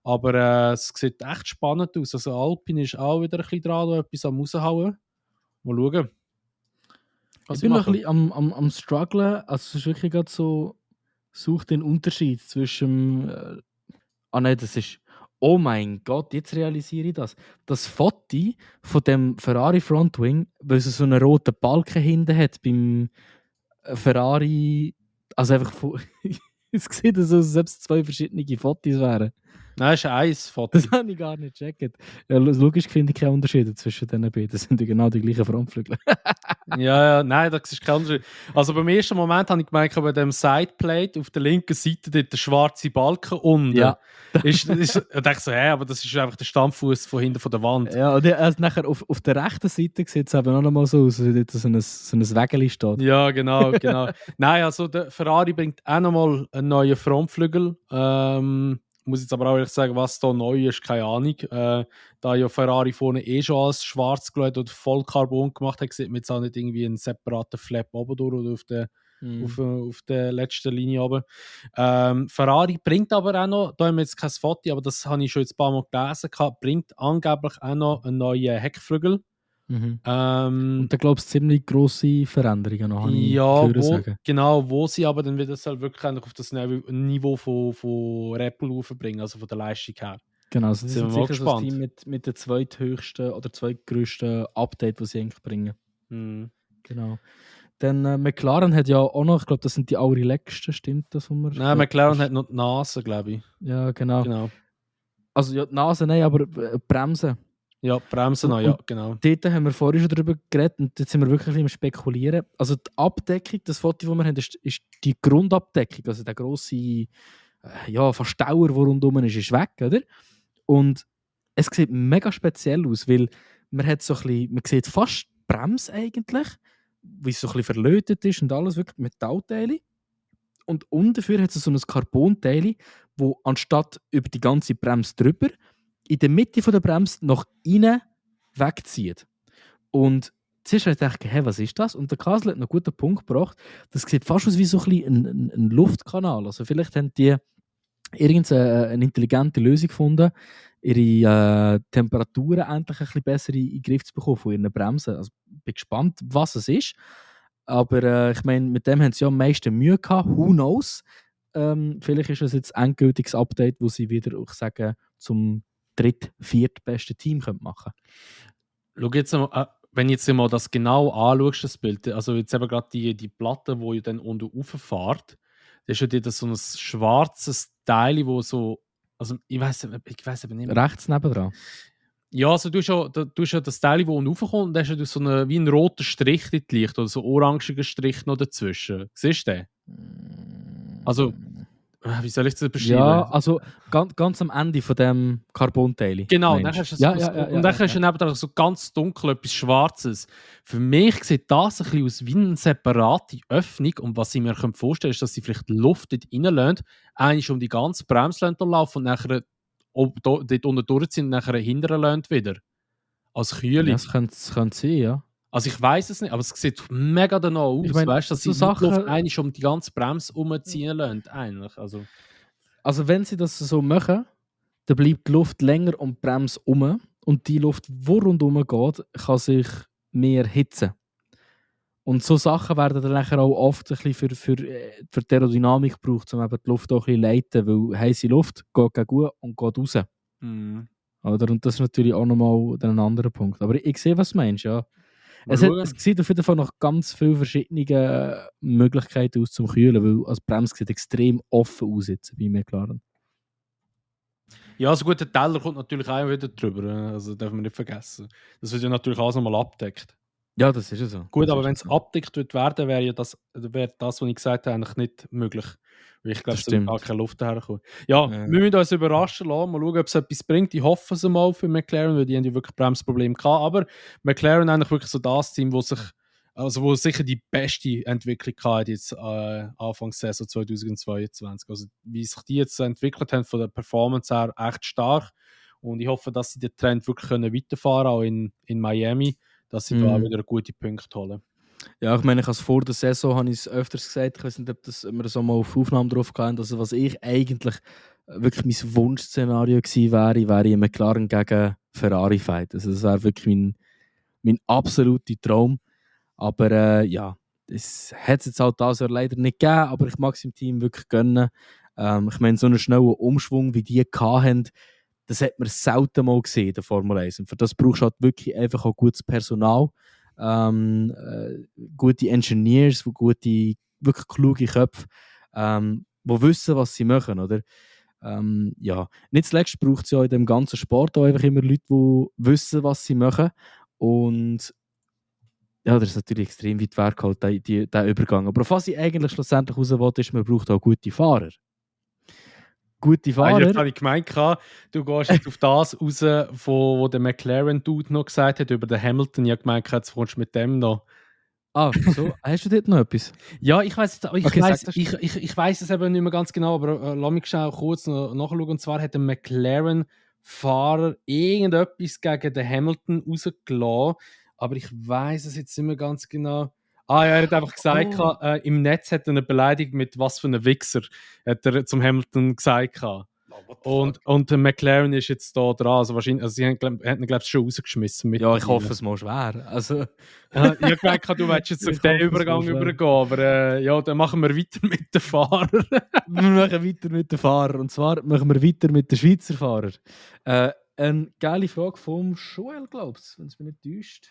Aber es sieht echt spannend aus. Also Alpine ist auch wieder ein bisschen dran, da etwas am raushauen. Mal schauen. Ich bin noch ein bisschen am strugglen. Also es ist wirklich gerade so, such den Unterschied zwischen nein, das ist, oh mein Gott, jetzt realisiere ich das. Das Foto von dem Ferrari Frontwing, weil es so einen roten Balken hinten hat beim Ferrari, also einfach es sieht so aus, als ob es 2 verschiedene Fotos wären. Nein, es ist ein Foto. Das habe ich gar nicht gecheckt. Ja, logisch finde ich keine Unterschiede zwischen den beiden. Das sind ja genau die gleichen Frontflügel. ja, nein, das ist kein Unterschied. Also beim ersten Moment habe ich gemerkt, bei dem Sideplate auf der linken Seite dort der schwarze Balken unten. Ja. Ich dachte so, aber das ist einfach der Stammfuß von hinten von der Wand. Ja, und nachher auf der rechten Seite sieht es eben auch noch mal so aus, als dort so ein Wägeli steht. Ja, genau. Nein, also der Ferrari bringt auch noch mal einen neuen Frontflügel. Muss jetzt aber auch ehrlich sagen, was da neu ist, keine Ahnung. Da ja Ferrari vorne schon als schwarz gelegt oder voll Carbon gemacht hat, sieht man jetzt auch nicht irgendwie einen separaten Flap oben durch oder auf der letzten Linie oben. Ferrari bringt aber auch noch, da haben wir jetzt kein Foto, aber das habe ich schon jetzt ein paar Mal gelesen, bringt angeblich auch noch einen neuen Heckflügel. Und da glaube ich ziemlich grosse Veränderungen noch, ja, genau, wo sie aber dann wieder wirklich auf das Niveau von Red Bull aufbringen, also von der Leistung her. Genau, also die Sind sind wir mal sicher so das gespannt. Team mit der zweithöchsten oder zweitgrößten Update, die sie eigentlich bringen. Mhm. Genau. Dann McLaren hat ja auch noch, ich glaube, das sind die allerletzten, stimmt das? Nein, McLaren hat noch die Nase, glaube ich. Ja, genau. Genau. Also ja, die Nase, nein, aber Bremsen. Ja, Bremsen noch, ja, genau. Dort haben wir vorhin schon darüber geredet und jetzt sind wir wirklich ein bisschen am Spekulieren. Also die Abdeckung, das Foto, das wir haben, ist die Grundabdeckung, also der grosse Verstauer, der rundherum ist weg, oder? Und es sieht mega speziell aus, weil man hat so ein bisschen, man sieht fast die Bremse eigentlich, wie es so ein bisschen verlötet ist und alles, wirklich Metallteile. Und unten dafür hat es so ein Carbonteil, wo anstatt über die ganze Bremse drüber, in der Mitte von der Bremse nach innen wegzieht. Und zuerst habe ich gedacht, hey, was ist das? Und der Kasel hat noch einen guten Punkt gebracht. Das sieht fast aus wie so ein, bisschen ein Luftkanal. Also vielleicht haben die irgendeine intelligente Lösung gefunden, ihre Temperaturen endlich ein bisschen besser in den Griff zu bekommen von ihren Bremsen. Also ich bin gespannt, was es ist. Aber ich meine, mit dem haben sie ja am meisten Mühe gehabt. Who knows? Vielleicht ist es jetzt ein endgültiges Update, wo sie wieder, ich sage, zum viertbesten Team machen können. Schau jetzt mal, wenn jetzt mal das genau anschaust, das Bild, also jetzt eben gerade die Platte, wo ihr dann unten rauffahrt, da ist ja dort so ein schwarzes Teil, wo so, also ich weiß eben nicht mehr. Rechts nebendran. Ja, also du hast ja das Teil, das unten raufkommt, und da hast du so wie einen roten Strich dort Licht oder so orangigen Strich noch dazwischen. Siehst du den? Also, wie soll ich das beschreiben? Ja, also ganz am Ende von dem Carbonteil. Genau, und dann hast du so, und dann hast du nebenan so ganz dunkel etwas Schwarzes. Für mich sieht das ein bisschen aus wie eine separate Öffnung. Und was ich mir vorstellen kann, ist, dass sie vielleicht Luft dort reinlassen, eigentlich um die ganze Bremse laufen und nachher dort unten durchziehen und nachher hinterher lassen wieder. Als Kühlung. Ja, das könnte sein, ja. Also ich weiß es nicht, aber es sieht mega danach aus, Ich mein, weißt du, dass so sie die Luft Sachen- eigentlich um die ganze Bremse umziehen lassen, eigentlich. Also wenn sie das so machen, dann bleibt die Luft länger um die Bremse um und die Luft, die rundherum geht, kann sich mehr hitzen. Und so Sachen werden dann nachher auch oft ein bisschen für die Aerodynamik gebraucht, um eben die Luft auch ein bisschen zu leiten, weil heiße Luft geht gegen gut und geht raus. Mhm. Oder? Und das ist natürlich auch nochmal ein anderer Punkt. Aber ich sehe, was du meinst, ja. Es sieht auf jeden Fall noch ganz viele verschiedene Möglichkeiten aus zum Kühlen, weil als Bremse sieht extrem offen aus jetzt bei McLaren. Ja, also gut, der Teller kommt natürlich auch wieder drüber, also darf man nicht vergessen. Das wird ja natürlich alles nochmal abgedeckt. Ja, das ist ja so. Gut, aber wenn es abgedeckt wird werden, wäre das, was ich gesagt habe, eigentlich nicht möglich. Weil ich glaube, es wird gar keine Luft herkommen. Ja, wir müssen uns überraschen lassen. Mal schauen, ob es etwas bringt. Ich hoffe es mal für McLaren, weil die haben ja wirklich Bremsprobleme gehabt. Aber McLaren ist eigentlich wirklich so das Team, wo sicher die beste Entwicklung hat jetzt Anfang Saison 2022. Also wie sich die jetzt entwickelt haben von der Performance her, echt stark. Und ich hoffe, dass sie den Trend wirklich weiterfahren können, auch in Miami, dass sie da auch wieder gute Punkte holen. Ja, ich meine, vor der Saison habe ich es öfters gesagt, ich weiß nicht, ob wir so mal auf Aufnahme drauf hatten, also was ich eigentlich wirklich mein Wunschszenario gewesen wäre ein McLaren gegen Ferrari-Fight. Also das wäre wirklich mein absoluter Traum. Aber ja, es hat es jetzt halt das Jahr leider nicht gegeben, aber ich mag es im Team wirklich gönnen. Ich meine, so einen schnellen Umschwung, wie die hatten, das hat man selten mal gesehen in der Formel 1. Und für das brauchst du halt wirklich einfach auch gutes Personal, gute Engineers, wirklich kluge Köpfe, die wissen, was sie machen, oder? Ja. Nicht zuletzt braucht es ja in dem ganzen Sport auch einfach immer Leute, die wissen, was sie machen. Und ja, das ist natürlich extrem weit weg, dieser Übergang. Aber auf was ich eigentlich schlussendlich raus will, ist, man braucht auch gute Fahrer. Gute Fahrer. Jetzt habe ich gemeint, du gehst jetzt auf das raus, wo der McLaren-Dude noch gesagt hat, über den Hamilton. Ich habe gemeint, jetzt kommst du mit dem noch. Ah, so. Hast du dort noch etwas? Ja, ich weiß es eben nicht mehr ganz genau, aber lass mich schnell kurz noch nachschauen. Und zwar hat der McLaren-Fahrer irgendetwas gegen den Hamilton rausgelassen, aber ich weiß es jetzt nicht mehr ganz genau. Ah ja, er hat einfach gesagt, im Netz hat er eine Beleidigung mit «was für einem Wichser», hat er zum Hamilton gesagt. what the fuck? Und der McLaren ist jetzt da dran. Also wahrscheinlich, also sie haben ihn, glaube ich, schon rausgeschmissen. Ja, ich hoffe es mal schwer. Also, Ich habe gemerkt, du willst jetzt auf Ich den hoffe, es Übergang geht schwer. übergehen, aber ja, dann machen wir weiter mit den Fahrern. wir machen weiter mit den Fahrern. Und zwar machen wir weiter mit den Schweizer Fahrern. Eine geile Frage vom Joel, glaubst du, wenn es mich nicht täuscht.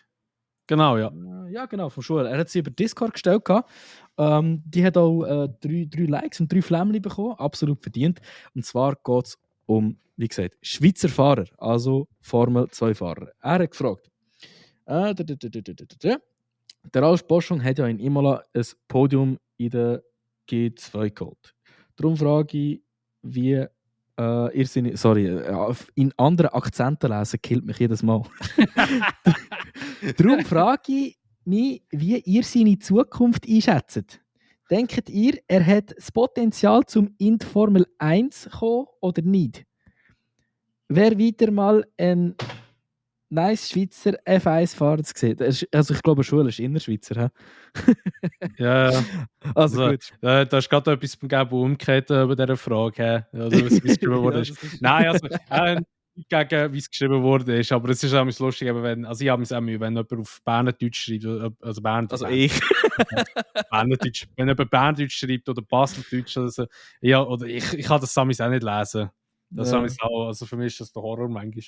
Genau, ja. Ja, genau, vom Joel. Er hat sie über Discord gestellt. Die hat auch 3 Likes und 3 Flämmchen bekommen. Absolut verdient. Und zwar geht es um, wie gesagt, Schweizer Fahrer, also Formel 2 Fahrer. Er hat gefragt. Der Ralf Boschung hat ja in Imola ein Podium in der G2 geholt. Darum frage ich, wie ihr seine. Sorry, in anderen Akzenten lesen killt mich jedes Mal. Darum frage ich mich, wie ihr seine Zukunft einschätzt. Denkt ihr, er hat das Potenzial zum in die Formel 1 zu kommen oder nicht? Wer wieder mal ein nice Schweizer F1-Fahrer zu sehen? Also ich glaube, Schule ist Innerschweizer. Ja, Also gut. da ist gerade etwas beim Gabo umgekehrt über diese Frage. Also, wie es geschrieben wurde. Ja, Nein, also gegen wie es geschrieben wurde, ist, aber es ist auch lustig, wenn, also ich habe es auch Mühe, wenn jemand auf Berndeutsch schreibt, also ich. Berndeutsch, wenn jemand Berndeutsch schreibt oder Baseldeutsch oder so, ja, oder ich kann das Samis auch nicht lesen. Das Ja. auch, also für mich ist das der Horror manchmal.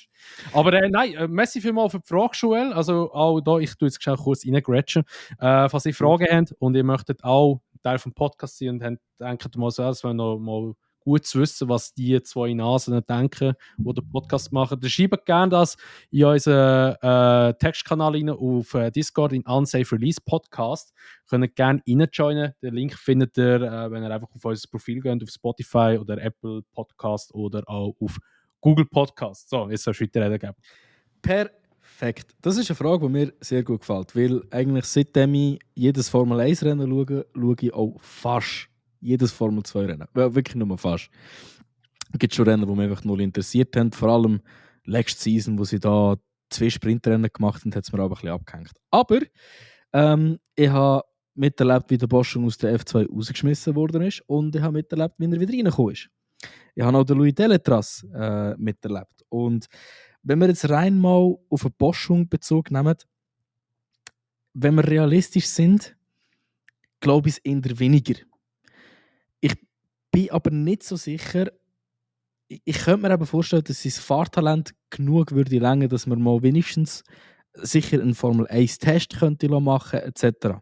Aber nein, merci vielmals für die Frage, Joel. Also auch da, ich tue jetzt schnell kurz reingrätschen. Falls ihr Fragen habt und ihr möchtet auch Teil vom Podcast sein und denkt mal so, es wäre noch mal gut zu wissen, was die zwei Nasen denken, die den Podcast machen. Dann schreibt gerne das in unseren Textkanal rein auf Discord in Unsafe Release Podcast. Könnt gerne reinjoinen. Den Link findet ihr, wenn ihr einfach auf unser Profil geht, auf Spotify oder Apple Podcast oder auch auf Google Podcast. So, jetzt sollst du weiterreden geben. Perfekt. Das ist eine Frage, die mir sehr gut gefällt, weil eigentlich seitdem ich jedes Formel 1 Rennen schaue ich auch fast jedes Formel 2 Rennen. Ja, wirklich nur fast. Es gibt schon Rennen, die mich einfach null interessiert haben. Vor allem letzte Season, wo sie da 2 Sprintrennen gemacht haben, hat es mir aber ein bisschen abgehängt. Aber ich habe miterlebt, wie der Boschung aus der F2 rausgeschmissen worden ist und ich habe miterlebt, wie er wieder reingekommen ist. Ich habe auch den Louis Deletras miterlebt. Und wenn wir jetzt rein mal auf eine Boschung Bezug nehmen, wenn wir realistisch sind, glaube ich es eher weniger. Ich bin aber nicht so sicher. Ich könnte mir aber vorstellen, dass sein Fahrtalent genug würde länger, dass man mal wenigstens sicher einen Formel 1 Test könnte machen etc.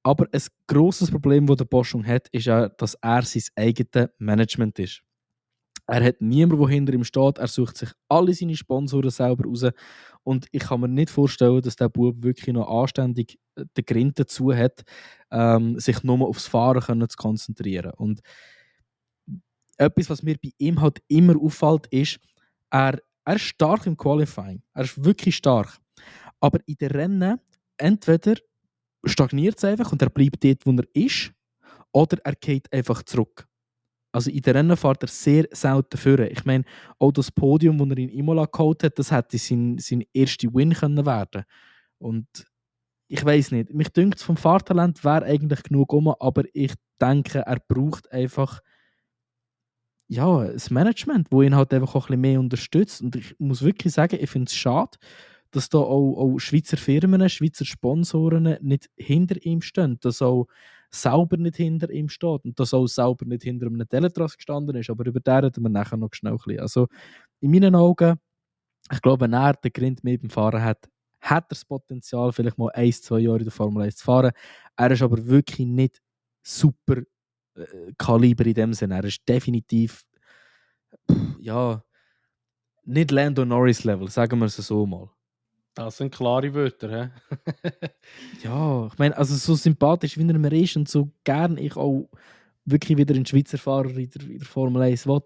Aber ein grosses Problem, das der Boschung hat, ist ja, dass er sein eigenes Management ist. Er hat niemanden, der hinter ihm steht. Er sucht sich alle seine Sponsoren selber raus. Und ich kann mir nicht vorstellen, dass der Bub wirklich noch anständig den Grind dazu hat, sich nur aufs Fahren zu konzentrieren. Und etwas, was mir bei ihm halt immer auffällt, ist, er ist stark im Qualifying. Er ist wirklich stark. Aber in den Rennen, entweder stagniert es einfach und er bleibt dort, wo er ist, oder er geht einfach zurück. Also in den Rennen fährt er sehr selten führen. Ich meine, auch das Podium, das er in Imola geholt hat, das hätte sein erster Win können werden. Und ich weiß nicht. Mich dünkt, vom Fahrtalent wäre eigentlich genug um, aber ich denke, er braucht einfach ja, das Management, wo ihn halt einfach auch ein bisschen mehr unterstützt. Und ich muss wirklich sagen, ich finde es schade, dass da auch Schweizer Firmen, Schweizer Sponsoren nicht hinter ihm stehen, dass auch sauber nicht hinter ihm steht und dass auch sauber nicht hinter einem Teletras gestanden ist. Aber über den reden wir nachher noch schnell ein bisschen. Also in meinen Augen, ich glaube, wenn er den Grind mit dem Fahren hat, hat er das Potenzial, vielleicht mal 1-2 Jahre in der Formel 1 zu fahren. Er ist aber wirklich nicht super Kaliber in dem Sinne. Er ist definitiv ja, nicht Lando Norris Level, sagen wir es so mal. Das sind klare Wörter, hä? Ja, ich meine, also so sympathisch wie er mir ist und so gern ich auch wirklich wieder einen Schweizer Fahrer in der Formel 1 will,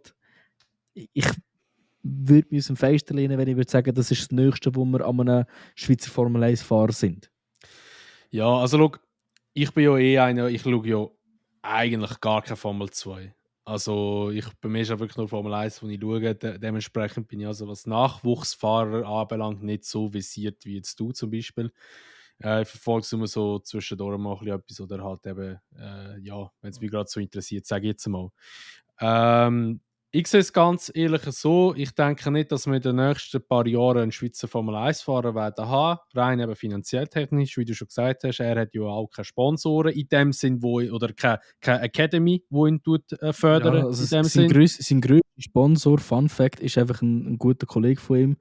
ich würde mich aus dem Fenster lehnen, wenn ich würde sagen, das ist das Nächste, wo wir an einem Schweizer Formel 1 Fahrer sind. Ja, also schau, ich bin ja einer, ich schaue ja eigentlich gar keine Formel 2. Also bei mir ist ja wirklich nur Formel 1, wo ich schaue. Dementsprechend bin ich also, was Nachwuchsfahrer anbelangt, nicht so visiert wie jetzt du zum Beispiel. Ich verfolge es immer so zwischendurch mal etwas oder halt eben, ja, wenn es mich gerade so interessiert, sage ich jetzt mal. Ich sehe es ganz ehrlich so, ich denke nicht, dass wir in den nächsten paar Jahren einen Schweizer Formel-1-Fahrer werden haben, rein eben finanziell technisch, wie du schon gesagt hast. Er hat ja auch keine Sponsoren in dem Sinn, oder keine Academy, die ihn Ja, fördern also in dem Sinn. sein grösster Sponsor, Fun Fact, ist einfach ein guter Kollege von ihm,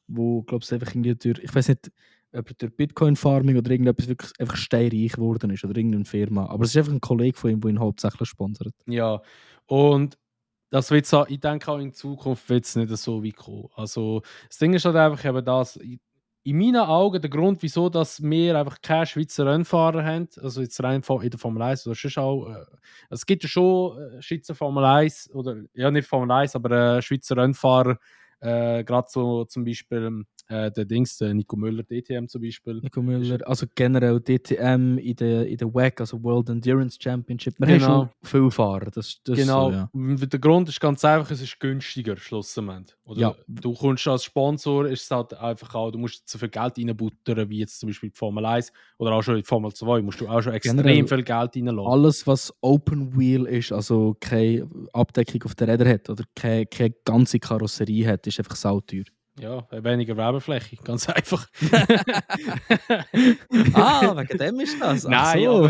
wo, glaube ich, einfach irgendwie durch, ich weiß nicht, ob er durch Bitcoin-Farming oder irgendetwas wirklich einfach steinreich geworden ist oder irgendeine Firma. Aber es ist einfach ein Kollege von ihm, der ihn hauptsächlich sponsert. Ja, und das wird's auch, ich denke auch in Zukunft wird es nicht so weit kommen. Also das Ding ist halt einfach eben das, in meinen Augen der Grund, wieso dass wir einfach keine Schweizer Rennfahrer haben, also jetzt rein in der Formel 1 oder sonst auch, es gibt ja schon Schweizer Formel 1 oder ja nicht Formel 1, aber Schweizer Rennfahrer, gerade so zum Beispiel der Nico Müller, DTM zum Beispiel. Nico Müller, also generell DTM in der WEC, also World Endurance Championship. Wir haben Genau. schon viele Fahrer, das ist Genau. so, ja. Der Grund ist ganz einfach, es ist günstiger, schlussendlich. Oder Ja. du kommst als Sponsor, ist es halt einfach auch, du musst so viel Geld reinbuttern, wie jetzt zum Beispiel die Formel 1 oder auch schon in die Formel 2, musst du auch schon extrem Generell viel Geld reinlassen. Alles, was Open Wheel ist, also keine Abdeckung auf den Rädern hat oder keine ganze Karosserie hat, ist einfach sauteuer. Ja, weniger Werbefläche, ganz einfach. Wegen dem ist das? Ach Nein, so.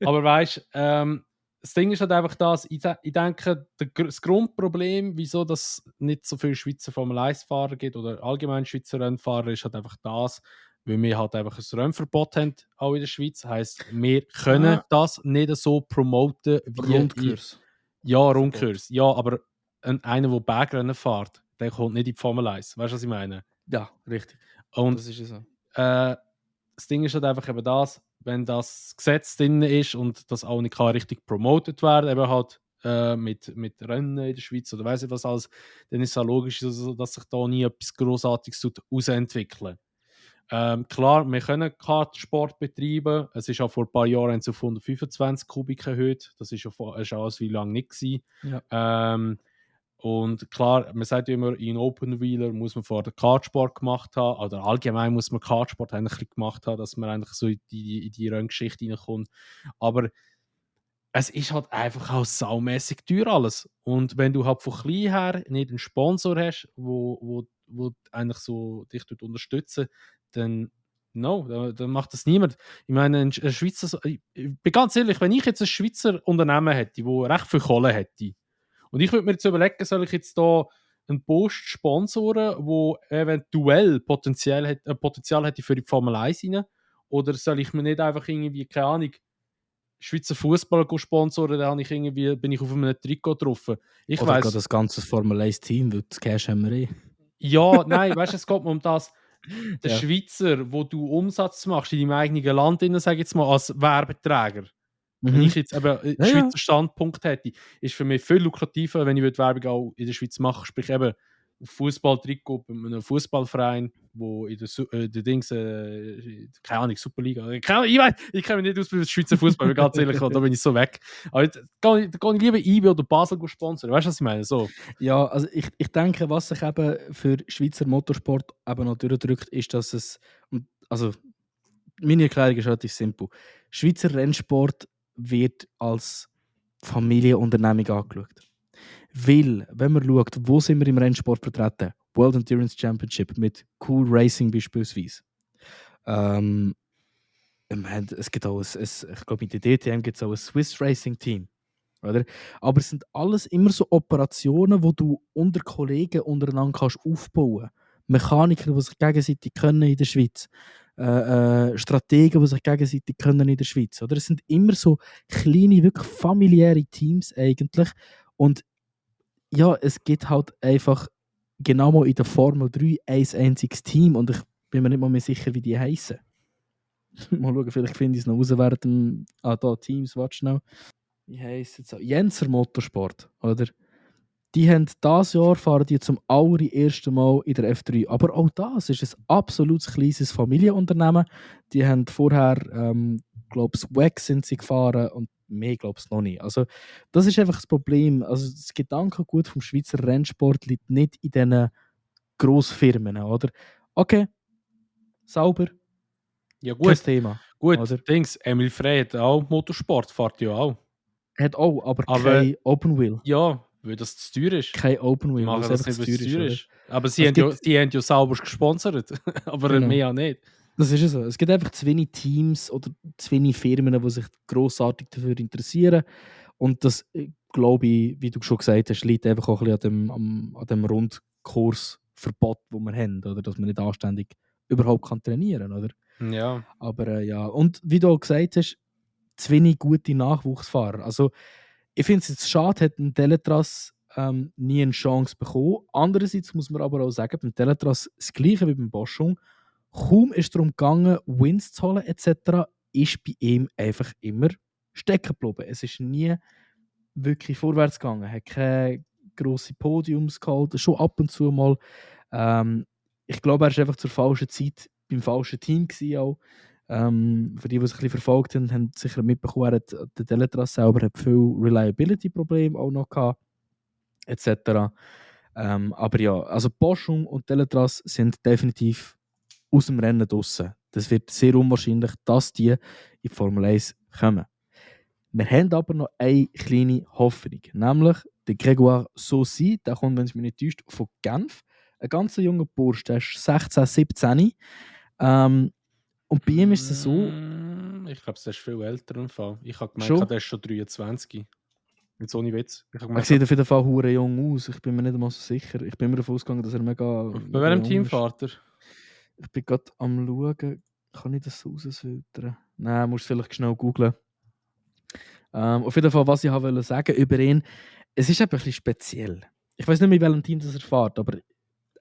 aber weißt du, das Ding ist halt einfach das, ich denke, das Grundproblem, wieso das nicht so viele Schweizer Formel-1-Fahrer gibt oder allgemein Schweizer Rennfahrer, ist halt einfach das, weil wir halt einfach ein Rennverbot haben, auch in der Schweiz. Heisst, wir können das nicht so promoten wie Rundkurs. Ja, Rundkurs. Ja, aber einer, der Bergrennen fährt, der kommt nicht in die Formel 1. Weißt du, was ich meine? Ja, richtig. Und Das ist es so. das Ding ist halt einfach eben das, wenn das Gesetz drin ist und das auch nicht richtig promotet werden, eben halt mit Rennen in der Schweiz oder weiss ich was alles, dann ist es auch logisch, dass sich da nie etwas Grossartiges ausentwickeln. Klar, wir können Kartsport betreiben. Es ist auch vor ein paar Jahren auf 125 Kubik erhöht. Das ist ja alles wie lange nicht gewesen. Ja. Und klar, man sagt ja immer, in Open Wheeler muss man vorher Kartsport gemacht haben, oder allgemein muss man Kartsport eigentlich gemacht haben, dass man eigentlich so in die Renngeschichte reinkommt. Aber es ist halt einfach auch saumässig teuer alles. Und wenn du halt von klein her nicht einen Sponsor hast, wo eigentlich so dich unterstützen, dann dann macht das niemand. Ich meine, ein Schweizer, ich bin ganz ehrlich, wenn ich jetzt ein Schweizer Unternehmen hätte, das recht viel Kohle hätte, und ich würde mir jetzt überlegen, soll ich jetzt da einen Post sponsoren, der eventuell Potenzial hätte für die Formel 1 rein, oder soll ich mir nicht einfach irgendwie, keine Ahnung, Schweizer Fußball sponsoren, da bin ich auf einem Trikot drauf. Ich Oder weiss, das ganze Formel 1-Team, weil das Cash haben wir eh. Ja, nein, weißt du, es geht mir um das, der Ja. Schweizer, wo du Umsatz machst in deinem eigenen Land, sage ich jetzt mal, als Werbeträger. Wenn ich jetzt eben einen Schweizer Standpunkt hätte, ist für mich viel lukrativer, wenn ich Werbung auch in der Schweiz mache. Sprich eben auf Fußball-Trikot bei einem Fußballverein, wo in der Dings, keine Ahnung, Superliga. Ich kenne mich nicht aus beim Schweizer Fußball, ganz ehrlich, da bin ich so weg. Aber da gehe ich lieber IB oder Basel sponsern. Weißt du, was ich meine? So. Ja, also ich denke, was sich eben für Schweizer Motorsport eben noch durchdrückt, ist, dass es. Also, meine Erklärung ist relativ simpel. Schweizer Rennsport wird als Familienunternehmung angeschaut. Weil, wenn man schaut, wo sind wir im Rennsport vertreten? World Endurance Championship mit Cool Racing beispielsweise. Es gibt auch ich glaube, mit der DTM gibt es auch ein Swiss Racing Team. Oder? Aber es sind alles immer so Operationen, wo du unter Kollegen untereinander kannst aufbauen. Mechaniker, die sich gegenseitig können in der Schweiz. Strategen, die sich gegenseitig können in der Schweiz. Oder? Es sind immer so kleine, wirklich familiäre Teams eigentlich. Und ja, es gibt halt einfach genau mal in der Formel 3 ein einziges Team und ich bin mir nicht mal mehr sicher, wie die heißen. Mal schauen, vielleicht finde ich es noch raus während dem da Teams, warte schnell. Wie heisst es? Jenser Motorsport, oder? Die haben dieses Jahr fahren die zum allerersten Mal in der F3. Aber auch das ist ein absolut kleines Familienunternehmen. Die haben vorher, glaube ich, WEC sind sie gefahren und mehr glaube ich noch nicht. Also das ist einfach das Problem. Also das Gedankengut vom Schweizer Rennsport liegt nicht in diesen Grossfirmen, oder? Okay, sauber. Ja, Kein Thema. Gut, oder? Dings, Emil Frey hat auch Motorsport, fährt ja auch. Hat auch, aber kein Open Wheel. Ja, weil das zu teuer ist. Kein Open Die Wheel, weil machen es das einfach nicht, zu weil es teuer zu teuer ist, ist. Aber oder? Es gibt, sie haben ja sauber gesponsert. Aber genau, mehr auch nicht. das ist ja so. Es gibt einfach zu wenig Teams oder zu wenig Firmen, die sich grossartig dafür interessieren. Und das, glaube ich, wie du schon gesagt hast, liegt einfach auch ein bisschen an dem Rundkursverbot, das wir haben, oder? Dass man nicht anständig überhaupt kann trainieren kann, oder? Ja. Aber ja, und wie du auch gesagt hast, zu wenig gute Nachwuchsfahrer. Also, ich finde es jetzt schade, hat ein Teletras nie eine Chance bekommen. Andererseits muss man aber auch sagen, beim Teletras das Gleiche wie beim Boschung. Kaum ist es darum gegangen, Wins zu holen etc., ist bei ihm einfach immer stecken geblieben. Es ist nie wirklich vorwärts gegangen. Er hat keine grossen Podiums geholt, schon ab und zu mal. Ich glaube, er war einfach zur falschen Zeit beim falschen Team gewesen auch. Für die es ein bisschen verfolgt haben, haben sicher mitbekommen, der Teletras selber hat viel Reliability-Probleme auch noch gehabt, etc. Aber ja, also Boschung und Teletras sind definitiv aus dem Rennen draussen. Das wird sehr unwahrscheinlich, dass die in die Formel 1 kommen. Wir haben aber noch eine kleine Hoffnung, nämlich der Grégoire Saucy, der kommt, wenn es mich nicht täuscht, von Genf. Ein ganz junger Bursch, der ist 16, 17. Und bei ihm ist es so, Ich glaube, der ist viel älter im Fall. Ich habe gemeint, schon, der ist schon 23. Jetzt ohne Witz. Ich habe er gemeint, sieht auf jeden Fall hure jung aus. Ich bin mir nicht einmal so sicher. Ich bin mir davon ausgegangen, dass er mega, bei mega welchem jung ist. Teamvater? Ich bin gerade am schauen, kann ich das rausfiltern? Nein, musst du vielleicht schnell googlen. Auf jeden Fall, was ich wollte sagen über ihn, es ist eben ein bisschen speziell. Ich weiß nicht mehr, in welchem Team das er fährt, aber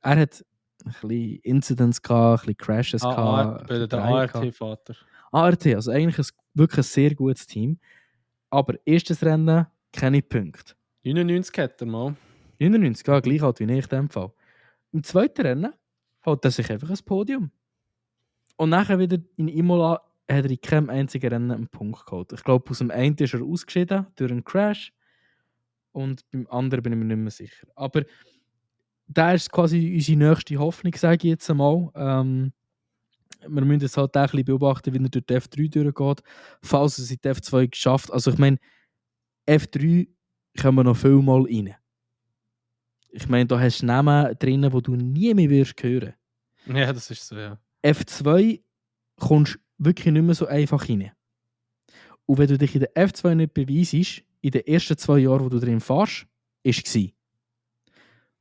er hat ein bisschen Incidents gehabt, ein bisschen Crashes gehabt, Bei ein der bisschen Dreieck gehabt. ART-Vater. ART, also eigentlich wirklich ein sehr gutes Team. Aber erstes Rennen, keine Punkte. 99 hat er mal. 99, ja, gleich alt wie ich in dem Fall. Im zweiten Rennen holt er sich einfach ein Podium. Und nachher wieder in Imola hat er in keinem einzigen Rennen einen Punkt geholt. Ich glaube, aus dem einen ist er ausgeschieden durch einen Crash. Und beim anderen bin ich mir nicht mehr sicher. Aber da ist quasi unsere nächste Hoffnung, sage ich jetzt einmal. Wir müssen jetzt halt auch ein bisschen beobachten, wie er durch die F3 durchgeht. Falls er es in die F2 geschafft. Also ich meine, F3 kommen wir noch viel mal rein. Ich meine, da hast du Namen drin, die du nie mehr wirst hören. Ja, das ist so, ja. F2 kommst du wirklich nicht mehr so einfach rein. Und wenn du dich in der F2 nicht beweisst, in den ersten 2 Jahren, wo du drin fährst, ist es.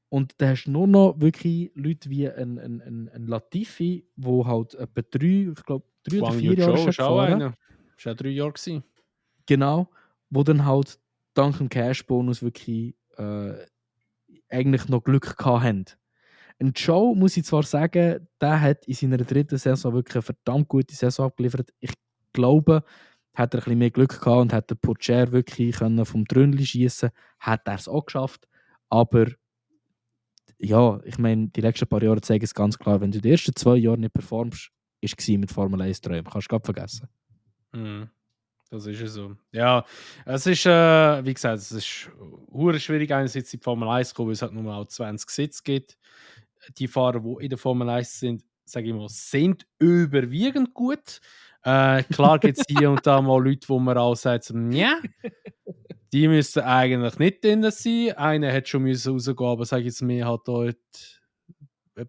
Und dann hast du nur noch wirklich Leute wie ein Latifi, der halt etwa 3 oder 4 Jahre schon ist auch gefahren. einer. Ist auch 3 Jahre gewesen. Genau, wo dann halt dank dem Cash-Bonus wirklich eigentlich noch Glück gehabt haben. Ein Joe, muss ich zwar sagen, der hat in seiner dritten Saison wirklich eine verdammt gute Saison abgeliefert. Ich glaube, hat er ein bisschen mehr Glück gehabt und hat den Pocher wirklich vom Trönli schießen, hat er es auch geschafft. Aber ja, ich meine, die letzten paar Jahre zeigen es ganz klar, wenn du die ersten 2 Jahre nicht performst, ist es mit Formel 1 Träumen. Kannst du gerade vergessen. Das ist ja so. Ja, es ist, wie gesagt, es ist hure schwierig, einerseits in die Formel 1 zu kommen, weil es halt nur auch 20 Sitze gibt. Die Fahrer, die in der Formel 1 sind, sage ich mal, sind überwiegend gut. Klar gibt es hier und da mal Leute, wo man auch sagt, ja, die müssten eigentlich nicht drin sein. Einer hat schon rausgehen, aber sage jetzt mir, hat dort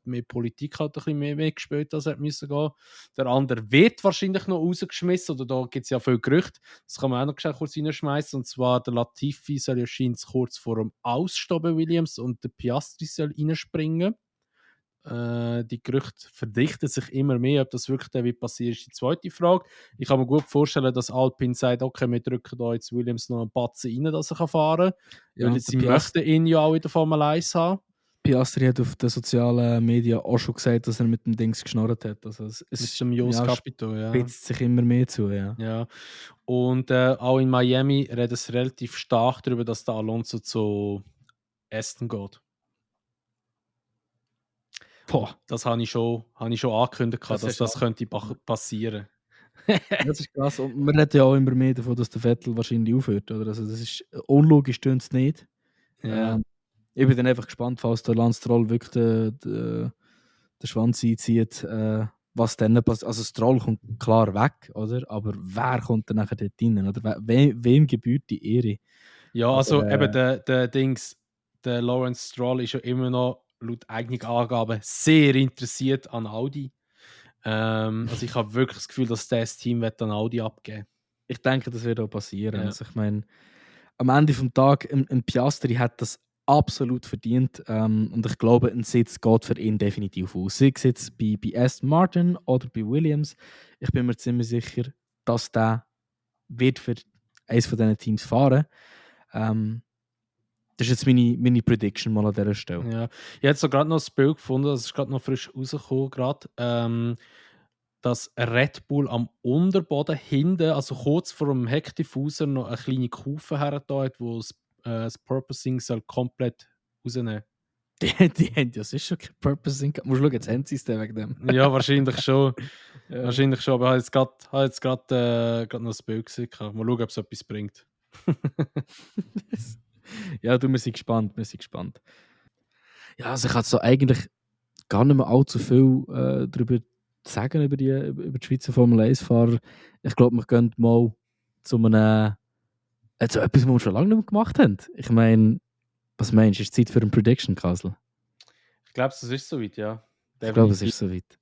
mehr Politik hat ein bisschen mehr gespielt, als er müssen gehen. Der andere wird wahrscheinlich noch rausgeschmissen, oder da gibt es ja viele Gerüchte. Das kann man auch noch schnell kurz reinschmeißen. Und zwar der Latifi soll ja scheint kurz vor dem Ausstehen bei Williams und der Piastri soll reinspringen. Die Gerüchte verdichten sich immer mehr. Ob das wirklich dann wird passieren, ist die zweite Frage. Ich kann mir gut vorstellen, dass Alpine sagt, okay, wir drücken da jetzt Williams noch einen Batzen rein, dass er fahren kann. Ja, weil sie möchten ihn ja auch in der Formel 1 haben. Piastri hat auf den sozialen Medien auch schon gesagt, dass er mit dem Dings geschnorrt hat. Also es mit dem Jos Capito, ja. spitzt sich immer mehr zu, ja. Ja. Und auch in Miami redet es relativ stark darüber, dass der Alonso zu Aston geht. Boah, das habe ich schon angekündigt, dass das könnte passieren. Das ist krass. Und man redet ja auch immer mehr davon, dass der Vettel wahrscheinlich aufhört. Oder? Also das ist unlogisch, stimmt es nicht. Ja. Ich bin dann einfach gespannt, falls der Lance Stroll wirklich den Schwanz einzieht, was dann passiert. Also Stroll kommt klar weg, oder? Aber wer kommt dann nachher dort rein? Oder wem gebührt die Ehre? Ja, also eben der Dings, der Lawrence Stroll ist ja immer noch laut eigenen Angaben sehr interessiert an Audi. Also ich habe wirklich das Gefühl, dass das Team wird an Audi abgeben. Ich denke, das wird auch passieren. Ja. Also ich meine, am Ende des Tages, ein Piastri hat das absolut verdient. Und ich glaube, ein Sitz geht für ihn definitiv aus. Sei es jetzt bei Aston Martin oder bei Williams. Ich bin mir ziemlich sicher, dass der wird für eines von diesen Teams fahren. Das ist jetzt meine Prediction mal an dieser Stelle. Ja. Ich habe jetzt so gerade noch das Bild gefunden, das ist gerade noch frisch rausgekommen, gerade, dass Red Bull am Unterboden hinten, also kurz vor dem Heckdiffuser, noch eine kleine Kufe hergetan hat, wo das Purposing soll komplett rausnehmen. Die haben ja sicher schon kein Purposing gehabt. Musst du schauen, jetzt haben sie es dann wegen dem. Ja, wahrscheinlich schon. Ja. Wahrscheinlich schon, aber ich habe jetzt gerade noch das Bild gesehen. Mal schauen, ob es etwas bringt. Ja, du, wir sind gespannt. Ja, also ich hatte so eigentlich gar nicht mehr allzu viel darüber zu sagen, über die Schweizer Formel 1-Fahrer. Ich glaube, wir gehen mal zu einem zu etwas, was wir schon lange nicht mehr gemacht haben. Ich meine, was meinst du, ist Zeit für einen Prediction, Kasel? Ich glaube, es ist soweit, ja. Ich glaube, es ist soweit.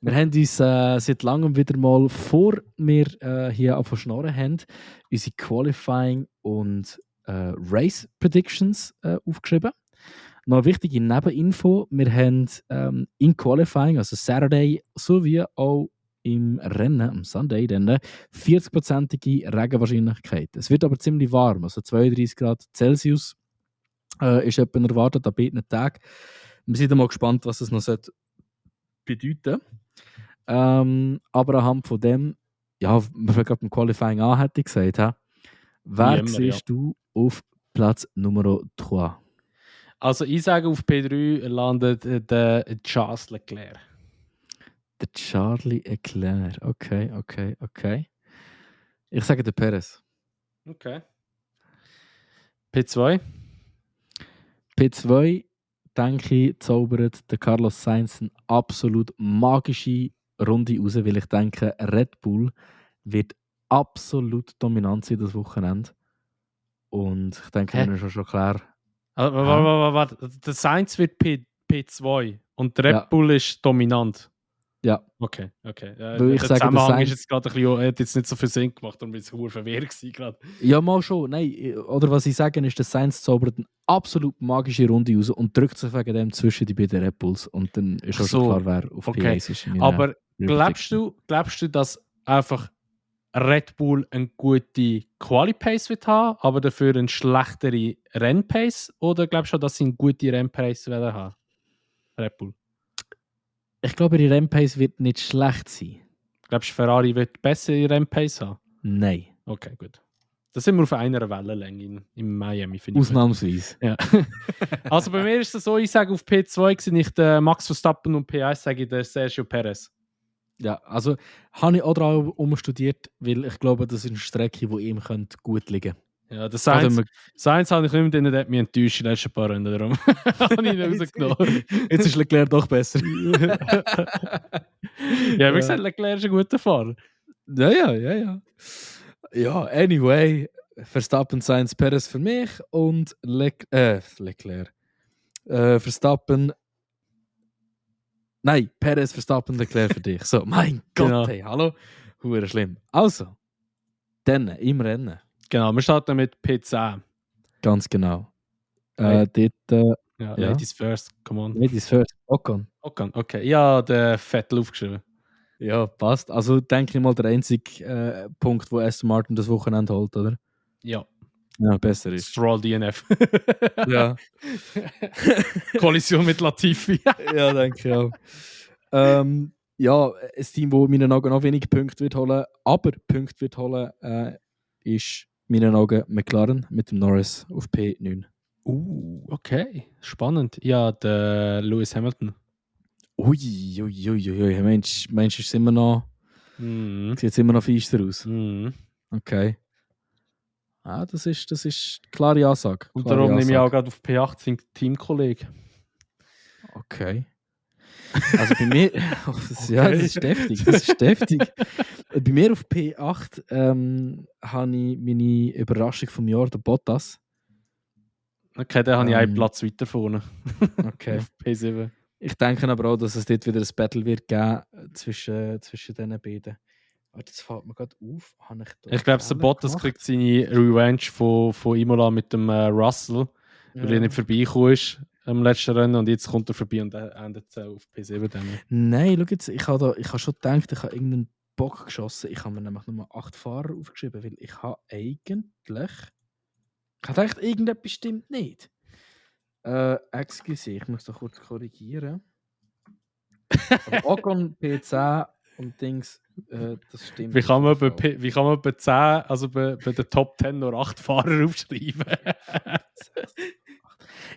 Wir haben uns seit langem wieder mal, vor wir hier auf Schnorren haben, unsere Qualifying und Race Predictions aufgeschrieben. Noch eine wichtige Nebeninfo: Wir haben im Qualifying, also Saturday, sowie auch im Rennen, am Sunday, dann 40%ige Regenwahrscheinlichkeit. Es wird aber ziemlich warm, also 32 Grad Celsius ist etwa erwartet an beiden Tagen. Wir sind mal gespannt, was es noch bedeuten. Aber anhand von dem, ja, wir fangen gerade beim Qualifying an, hätte ich gesagt. Wer siehst du auf Platz Nummer 3? Also ich sage, auf P3 landet der Charles Leclerc. Der Charlie Leclerc, okay. Ich sage der Perez. Okay. P2? P2, denke ich, zaubert der Carlos Sainz eine absolut magische Runde raus, weil ich denke, Red Bull wird absolut dominant sein das Wochenende. Und ich denke, das ist schon klar. Warte. Der Sainz wird P2 und der Red Bull ist dominant. Ja. Okay. Der Zusammenhang ist jetzt gerade ein bisschen, hat jetzt nicht so viel Sinn gemacht, darum war es sehr verwirrt gerade. Ja, mal schon. Nein, oder was ich sage, ist, dass Sainz zaubert eine absolut magische Runde raus und drückt sich wegen dem zwischen die beiden Red Bulls. Und dann ist auch schon klar, wer auf P1 ist. Aber glaubst du, dass einfach Red Bull eine gute Quali-Pace wird haben, aber dafür eine schlechtere Rennpace? Oder glaubst du, dass sie eine gute Rennpace werden haben? Red Bull? Ich glaube, ihre Rennpace wird nicht schlecht sein. Glaubst du, Ferrari wird bessere Rennpace haben? Nein. Okay, gut. Da sind wir auf einer Wellenlänge in Miami, finde ich. Ausnahmsweise. Ja. Also bei mir ist es so, ich sage auf P2 sehe ich den Max Verstappen und P1 sage ich den Sergio Perez. Ja, also habe ich auch daran umstudiert, weil ich glaube, das ist eine Strecke, die ihm gut liegen könnte. Ja, das Sainz habe ich nicht mehr drin, der hat mich enttäuscht in den letzten paar Runden, darum habe ich ihn rausgenommen. Jetzt ist Leclerc doch besser. Ja, wie gesagt, Leclerc ist ein guter Fahrer. Ja. Ja, anyway, Verstappen, Sainz, Perez für mich und Leclerc. Verstappen. Nein, Perez, Verstappen, Leclerc für dich. So, mein Gott, genau. Hey, hallo. Hure schlimm. Also, dann im Rennen. Genau, wir starten mit P10. Ganz genau. Ladies first, come on. Ladies first, Ocon, okay. Ja, der Vettel aufgeschrieben. Ja, passt. Also denke ich mal der einzige Punkt, wo Aston Martin das Wochenende holt, oder? Ja. Ja, besser ist. Stroll DNF. Ja. Kollision mit Latifi. Ja, denke ich auch. Ja, ein Team, das in meinen Augen noch wenig Punkte wird holen, aber Punkte wird holen, ist in meinen Augen McLaren mit dem Norris auf P9. Okay. Spannend. Ja, der Lewis Hamilton. Ui. Mensch, ist es immer noch. Sieht es immer noch feister aus. Okay. Ah, das ist eine klare Ansage. Und darum nehme ich auch gerade auf P8 Teamkollege. Okay. Also bei mir. Ja, das ist deftig. Bei mir auf P8 habe ich meine Überraschung vom Jahr, der Bottas. Okay, dann habe ich einen Ähm, Platz weiter vorne. Okay. Auf P7. Ich denke aber auch, dass es dort wieder ein Battle wird geben zwischen diesen beiden. Warte, jetzt fällt mir gerade auf. Habe ich da Ich glaube, der Fehler Bottas gemacht? kriegt seine Revenge von Imola mit dem Russell, weil er Ja. nicht vorbeigekommen ist am letzten Rennen und jetzt kommt er vorbei und endet es auf P7 dann. Nein, schau jetzt, ich habe schon gedacht, ich habe irgendeinen Bock geschossen. Ich habe mir nämlich nur 8 Fahrer aufgeschrieben, weil ich habe eigentlich... Ich habe gedacht, irgendetwas stimmt nicht. Excuse, ich muss da kurz korrigieren. Aber Ocon, P10 und Dings, das stimmt. Wie kann man auf jeden Fall. wie kann man bei 10, also bei den Top 10 nur 8 Fahrer aufschreiben?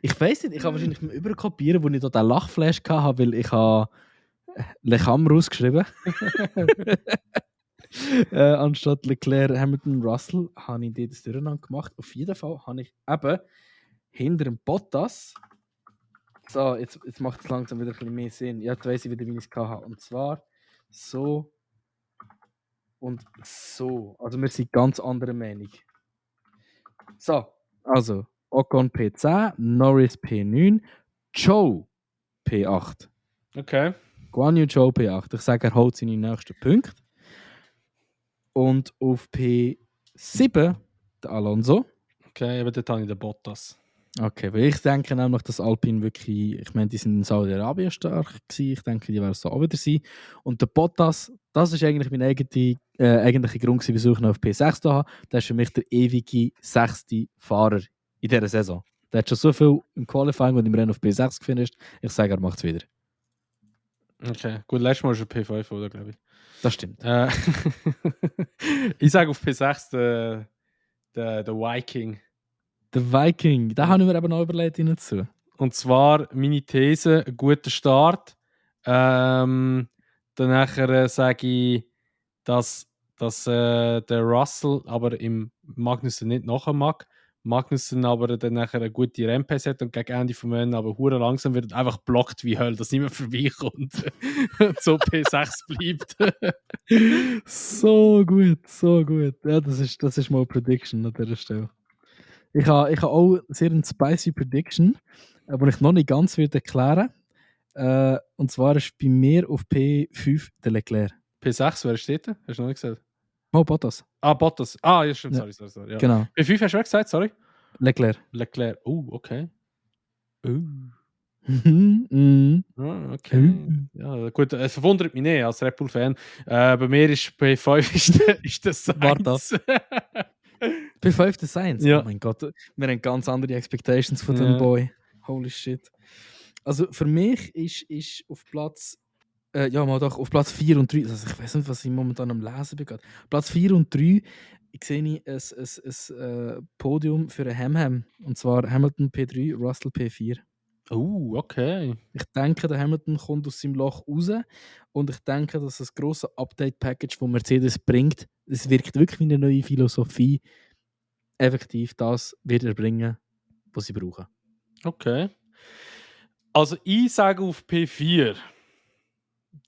Ich weiß nicht, ich habe wahrscheinlich beim Überkopieren, wo ich da den Lachflash hatte, weil ich habe Lechammer ausgeschrieben. Anstatt Leclerc, Hamilton, Russell, habe ich das durcheinander gemacht. Auf jeden Fall habe ich eben hinter dem Bottas. So, jetzt macht es langsam wieder ein bisschen mehr Sinn. Ja, jetzt weiss ich wieder, wie ich es hatte. Und zwar so und so. Also wir sind ganz anderer Meinung. So, also Ocon P10, Norris P9, Joe P8. Okay. Guan Yu Zhou P8. Ich sage, er holt seine nächsten Punkte. Und auf P7 der Alonso. Okay, aber dort habe ich den Bottas. Okay, weil ich denke nämlich, dass Alpine wirklich, ich meine, die sind in Saudi-Arabien stark gewesen. Ich denke, die werden es so auch wieder sein. Und der Bottas, das ist eigentlich mein eigentlicher Grund gewesen, wieso ich noch auf P6 da habe. Das ist für mich der ewige 6. Fahrer in dieser Saison. Der hat schon so viel im Qualifying und im Rennen auf P6 gefinisht. Ich sage, er macht es wieder. Okay, gut, letztes Mal ist er P5, oder, glaube ich. Das stimmt. Ich sage auf P6 der Viking. Der Viking, da habe ich mir eben noch überlegt, ihn dazu. Und zwar meine These, ein guter Start. Dann nachher sage ich, dass der Russell aber im Magnussen nicht nachher mag. Magnussen aber dann nachher eine gute Rennpace hat und gegen Ende vom Rennen aber hure langsam wird und einfach blockt wie Hölle, dass niemand vorbeikommt und so P6 bleibt. So gut, so gut. Ja, das ist mal eine Prediction an dieser Stelle. Ich habe auch sehr eine spicy Prediction, die ich noch nicht ganz wird erklären. Und zwar ist bei mir auf P5 der Leclerc. P6, wer steht da? Hast du noch nicht gesagt? Oh, Bottas. Ah, Bottas. Ah, ja, stimmt, Ja. sorry. Ja. Genau, P5 hast du gesagt, sorry? Leclerc. Leclerc. Okay. Mhm. Ah, okay. Ja, gut, es verwundert mich nicht als Red Bull-Fan. Bei mir ist P5 ist das Warte ab. P5 der Science? Ja. Oh mein Gott, wir haben ganz andere Expectations von Ja. dem Boy. Holy shit. Also für mich ist auf Platz auf Platz 4 und 3, also ich weiß nicht, was ich momentan am Lesen bin. Platz 4 und 3 sehe ich ein Podium für einen Ham. Und zwar Hamilton P3, Russell P4. Okay. Ich denke, der Hamilton kommt aus seinem Loch raus und ich denke, dass das grosse Update-Package, das Mercedes bringt, es wirkt wirklich wie eine neue Philosophie. Effektiv das wird er bringen, was sie brauchen. Okay. Also ich sage auf P4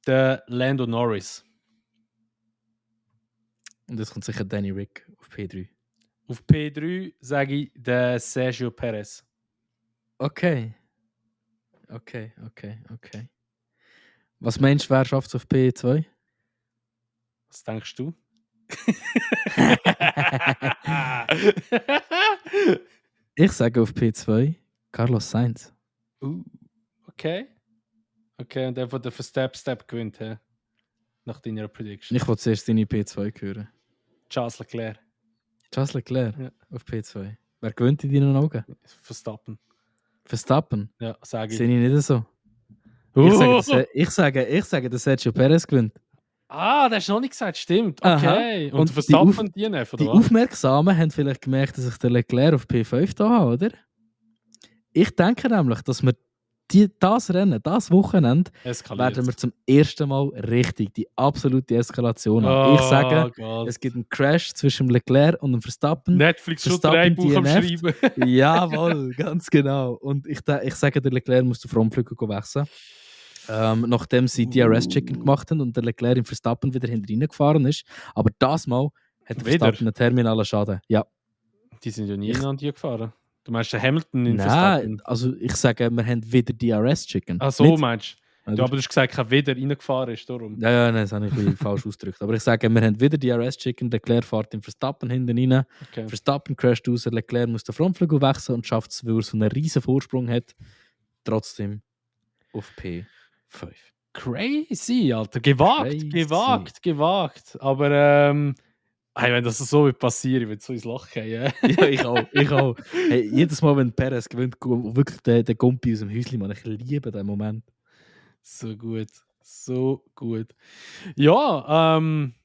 der Lando Norris. Und jetzt kommt sicher Danny Rick auf P3. Auf P3 sage ich der Sergio Perez. Okay. Was meinst du, wer schafft es auf P2? Was denkst du? Ich sage auf P2 Carlos Sainz. Okay. Okay, und der, der für Step gewinnt, he? Nach deiner Prediction. Ich wollte zuerst deine P2 hören. Charles Leclerc. Charles Leclerc Ja. auf P2. Wer gewinnt in deinen Augen? Verstappen. Verstappen? Ja, sage ich. Sehe ich nicht so. Ich sage, der Sergio Perez gewinnt. Ah, das hast du noch nicht gesagt, stimmt. Aha. Okay. Und Und Verstappen die nicht, oder Die was? Aufmerksamen haben vielleicht gemerkt, dass ich den Leclerc auf P5 da habe, oder? Ich denke nämlich, dass wir das Rennen, das Wochenende, Eskaliert. werden wir zum ersten Mal richtig die absolute Eskalation haben. Ich sage, Gott. es gibt einen Crash zwischen dem Leclerc und dem Verstappen. Netflix schon Verstappen 3 Buch am DNF. Schreiben. Jawohl, ganz genau. Und ich sage, der Leclerc muss den Frontflügel wechseln. Nachdem sie DRS-Checken gemacht haben und der Leclerc im Verstappen wieder hinten reingefahren ist. Aber das Mal hat der Wieder? Verstappen einen terminalen Schaden. Ja. Die sind ja nie ineinander gefahren. Du meinst den Hamilton in Nein, Verstappen? also ich sage, wir haben wieder DRS-Chicken. Ach so, meinst du? Ja, aber du hast gesagt, kein wieder reingefahren ist, darum. Ja, nein, das habe ich ein bisschen falsch ausgedrückt. Aber ich sage, wir haben wieder DRS-Chicken, Leclerc fährt in Verstappen hinten rein. Okay. Verstappen crasht raus, Leclerc muss den Frontflügel wechseln und schafft es, weil er so einen riesen Vorsprung hat, trotzdem auf P5. Crazy, Alter. Gewagt. Aber hey, wenn das so wird passieren, ich würde so ins Loch gehen. Ja, ich auch. Hey, jedes Mal, wenn Perez gewinnt, wirklich der Gumpi aus dem Häuschen, Mann. Ich liebe den Moment. So gut. Ja,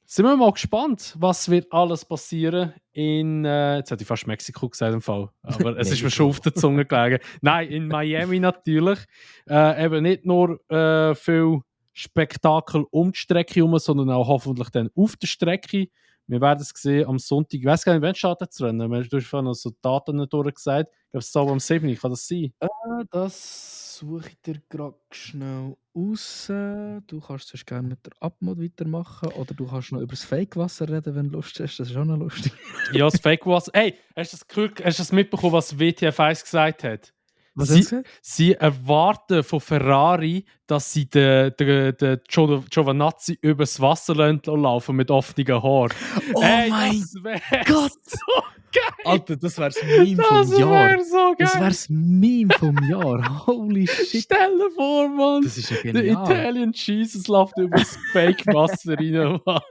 sind wir mal gespannt, was wird alles passieren in, jetzt hätte ich fast Mexiko gesagt im Fall, aber es ist mir schon auf der Zunge gelegen. Nein, in Miami natürlich. Eben nicht nur viel Spektakel um die Strecke herum, sondern auch hoffentlich dann auf der Strecke. Wir werden es sehen am Sonntag. Ich weiß gar nicht, wann startet das Rennen? Du hast vorhin noch so Daten durchgesagt. Ich glaube, es ist am 7. Kann das sein? Das suche ich dir gerade schnell raus. Du kannst sonst gerne mit der Abmod weitermachen oder du kannst noch über das Fake-Wasser reden, wenn du Lust hast. Das ist auch noch lustig. Ja, das Fake-Wasser. Hey, hast du das mitbekommen, was WTF 1 gesagt hat? Was hast du gesagt? Sie erwarten von Ferrari, dass sie den Giovinazzi übers Wasser laufen mit offenen Haaren. Oh hey, mein das Gott! so geil! Alter, das wäre das Meme vom Das Jahr. wäre so geil! Das wäre das Meme vom Jahr. Holy shit. Stell dir vor, Mann! Das ist ja Der genial. Italian Jesus läuft übers Fake-Wasser rein, Mann.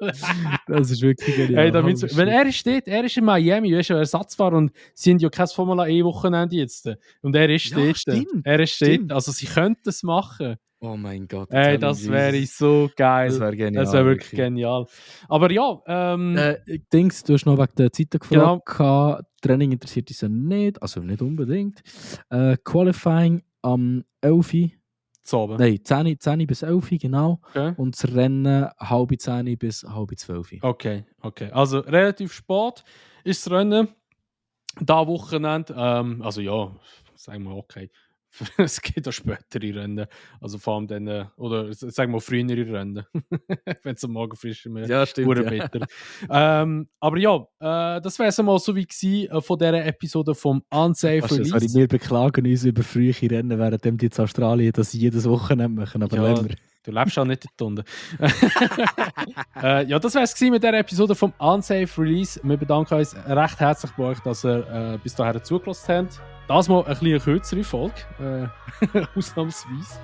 Das ist wirklich genial. Hey, weil er ist in Miami, weißt du, Ersatzfahrer und sie haben ja kein Formula E-Wochenende jetzt. Und er ist dort. Stimmt. Er ist dort. Also sie könnten es machen. Oh mein Gott. Hey, das wäre so geil. Das wäre genial. Das wäre wirklich genial. Aber ja, Dings, du hast noch wegen der Zeiten gefragt. Genau. Training interessiert uns ja nicht, also nicht unbedingt. Qualifying am 11. Zoben. Nein, 10 bis 11, genau. Okay. Und das Rennen 10:30 bis 11:30. Okay. Also relativ spät ist das Rennen. Da Wochenende. Also ja, sagen wir okay. Es gibt auch spätere Rennen. Also vor allem dann, oder sagen wir frühere Rennen. Wenn es am Morgen frisch ist. Ja, stimmt. Ja. Aber ja, das wäre es mal so wie gewesen, von dieser Episode vom Unsafe Release. Wir beklagen uns über frühe Rennen, während die in Australien das jedes Wochenende machen. Aber ja, du lebst auch nicht dort unten. Ja, das wäre es mit dieser Episode vom Unsafe Release. Wir bedanken uns recht herzlich bei euch, dass ihr bis dahin zugelassen habt. Das mal ein bisschen kürzere Folge, ausnahmsweise.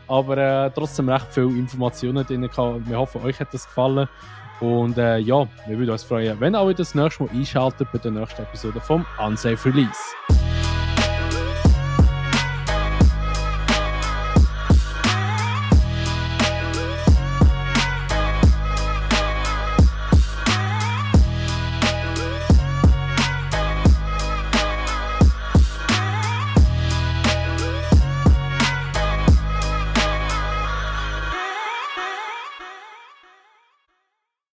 Aber trotzdem recht viele Informationen drin gehabt. Wir hoffen, euch hat das gefallen. Und ja, wir würden uns freuen, wenn ihr auch das nächste Mal einschaltet bei der nächsten Episode vom Unsafe Release.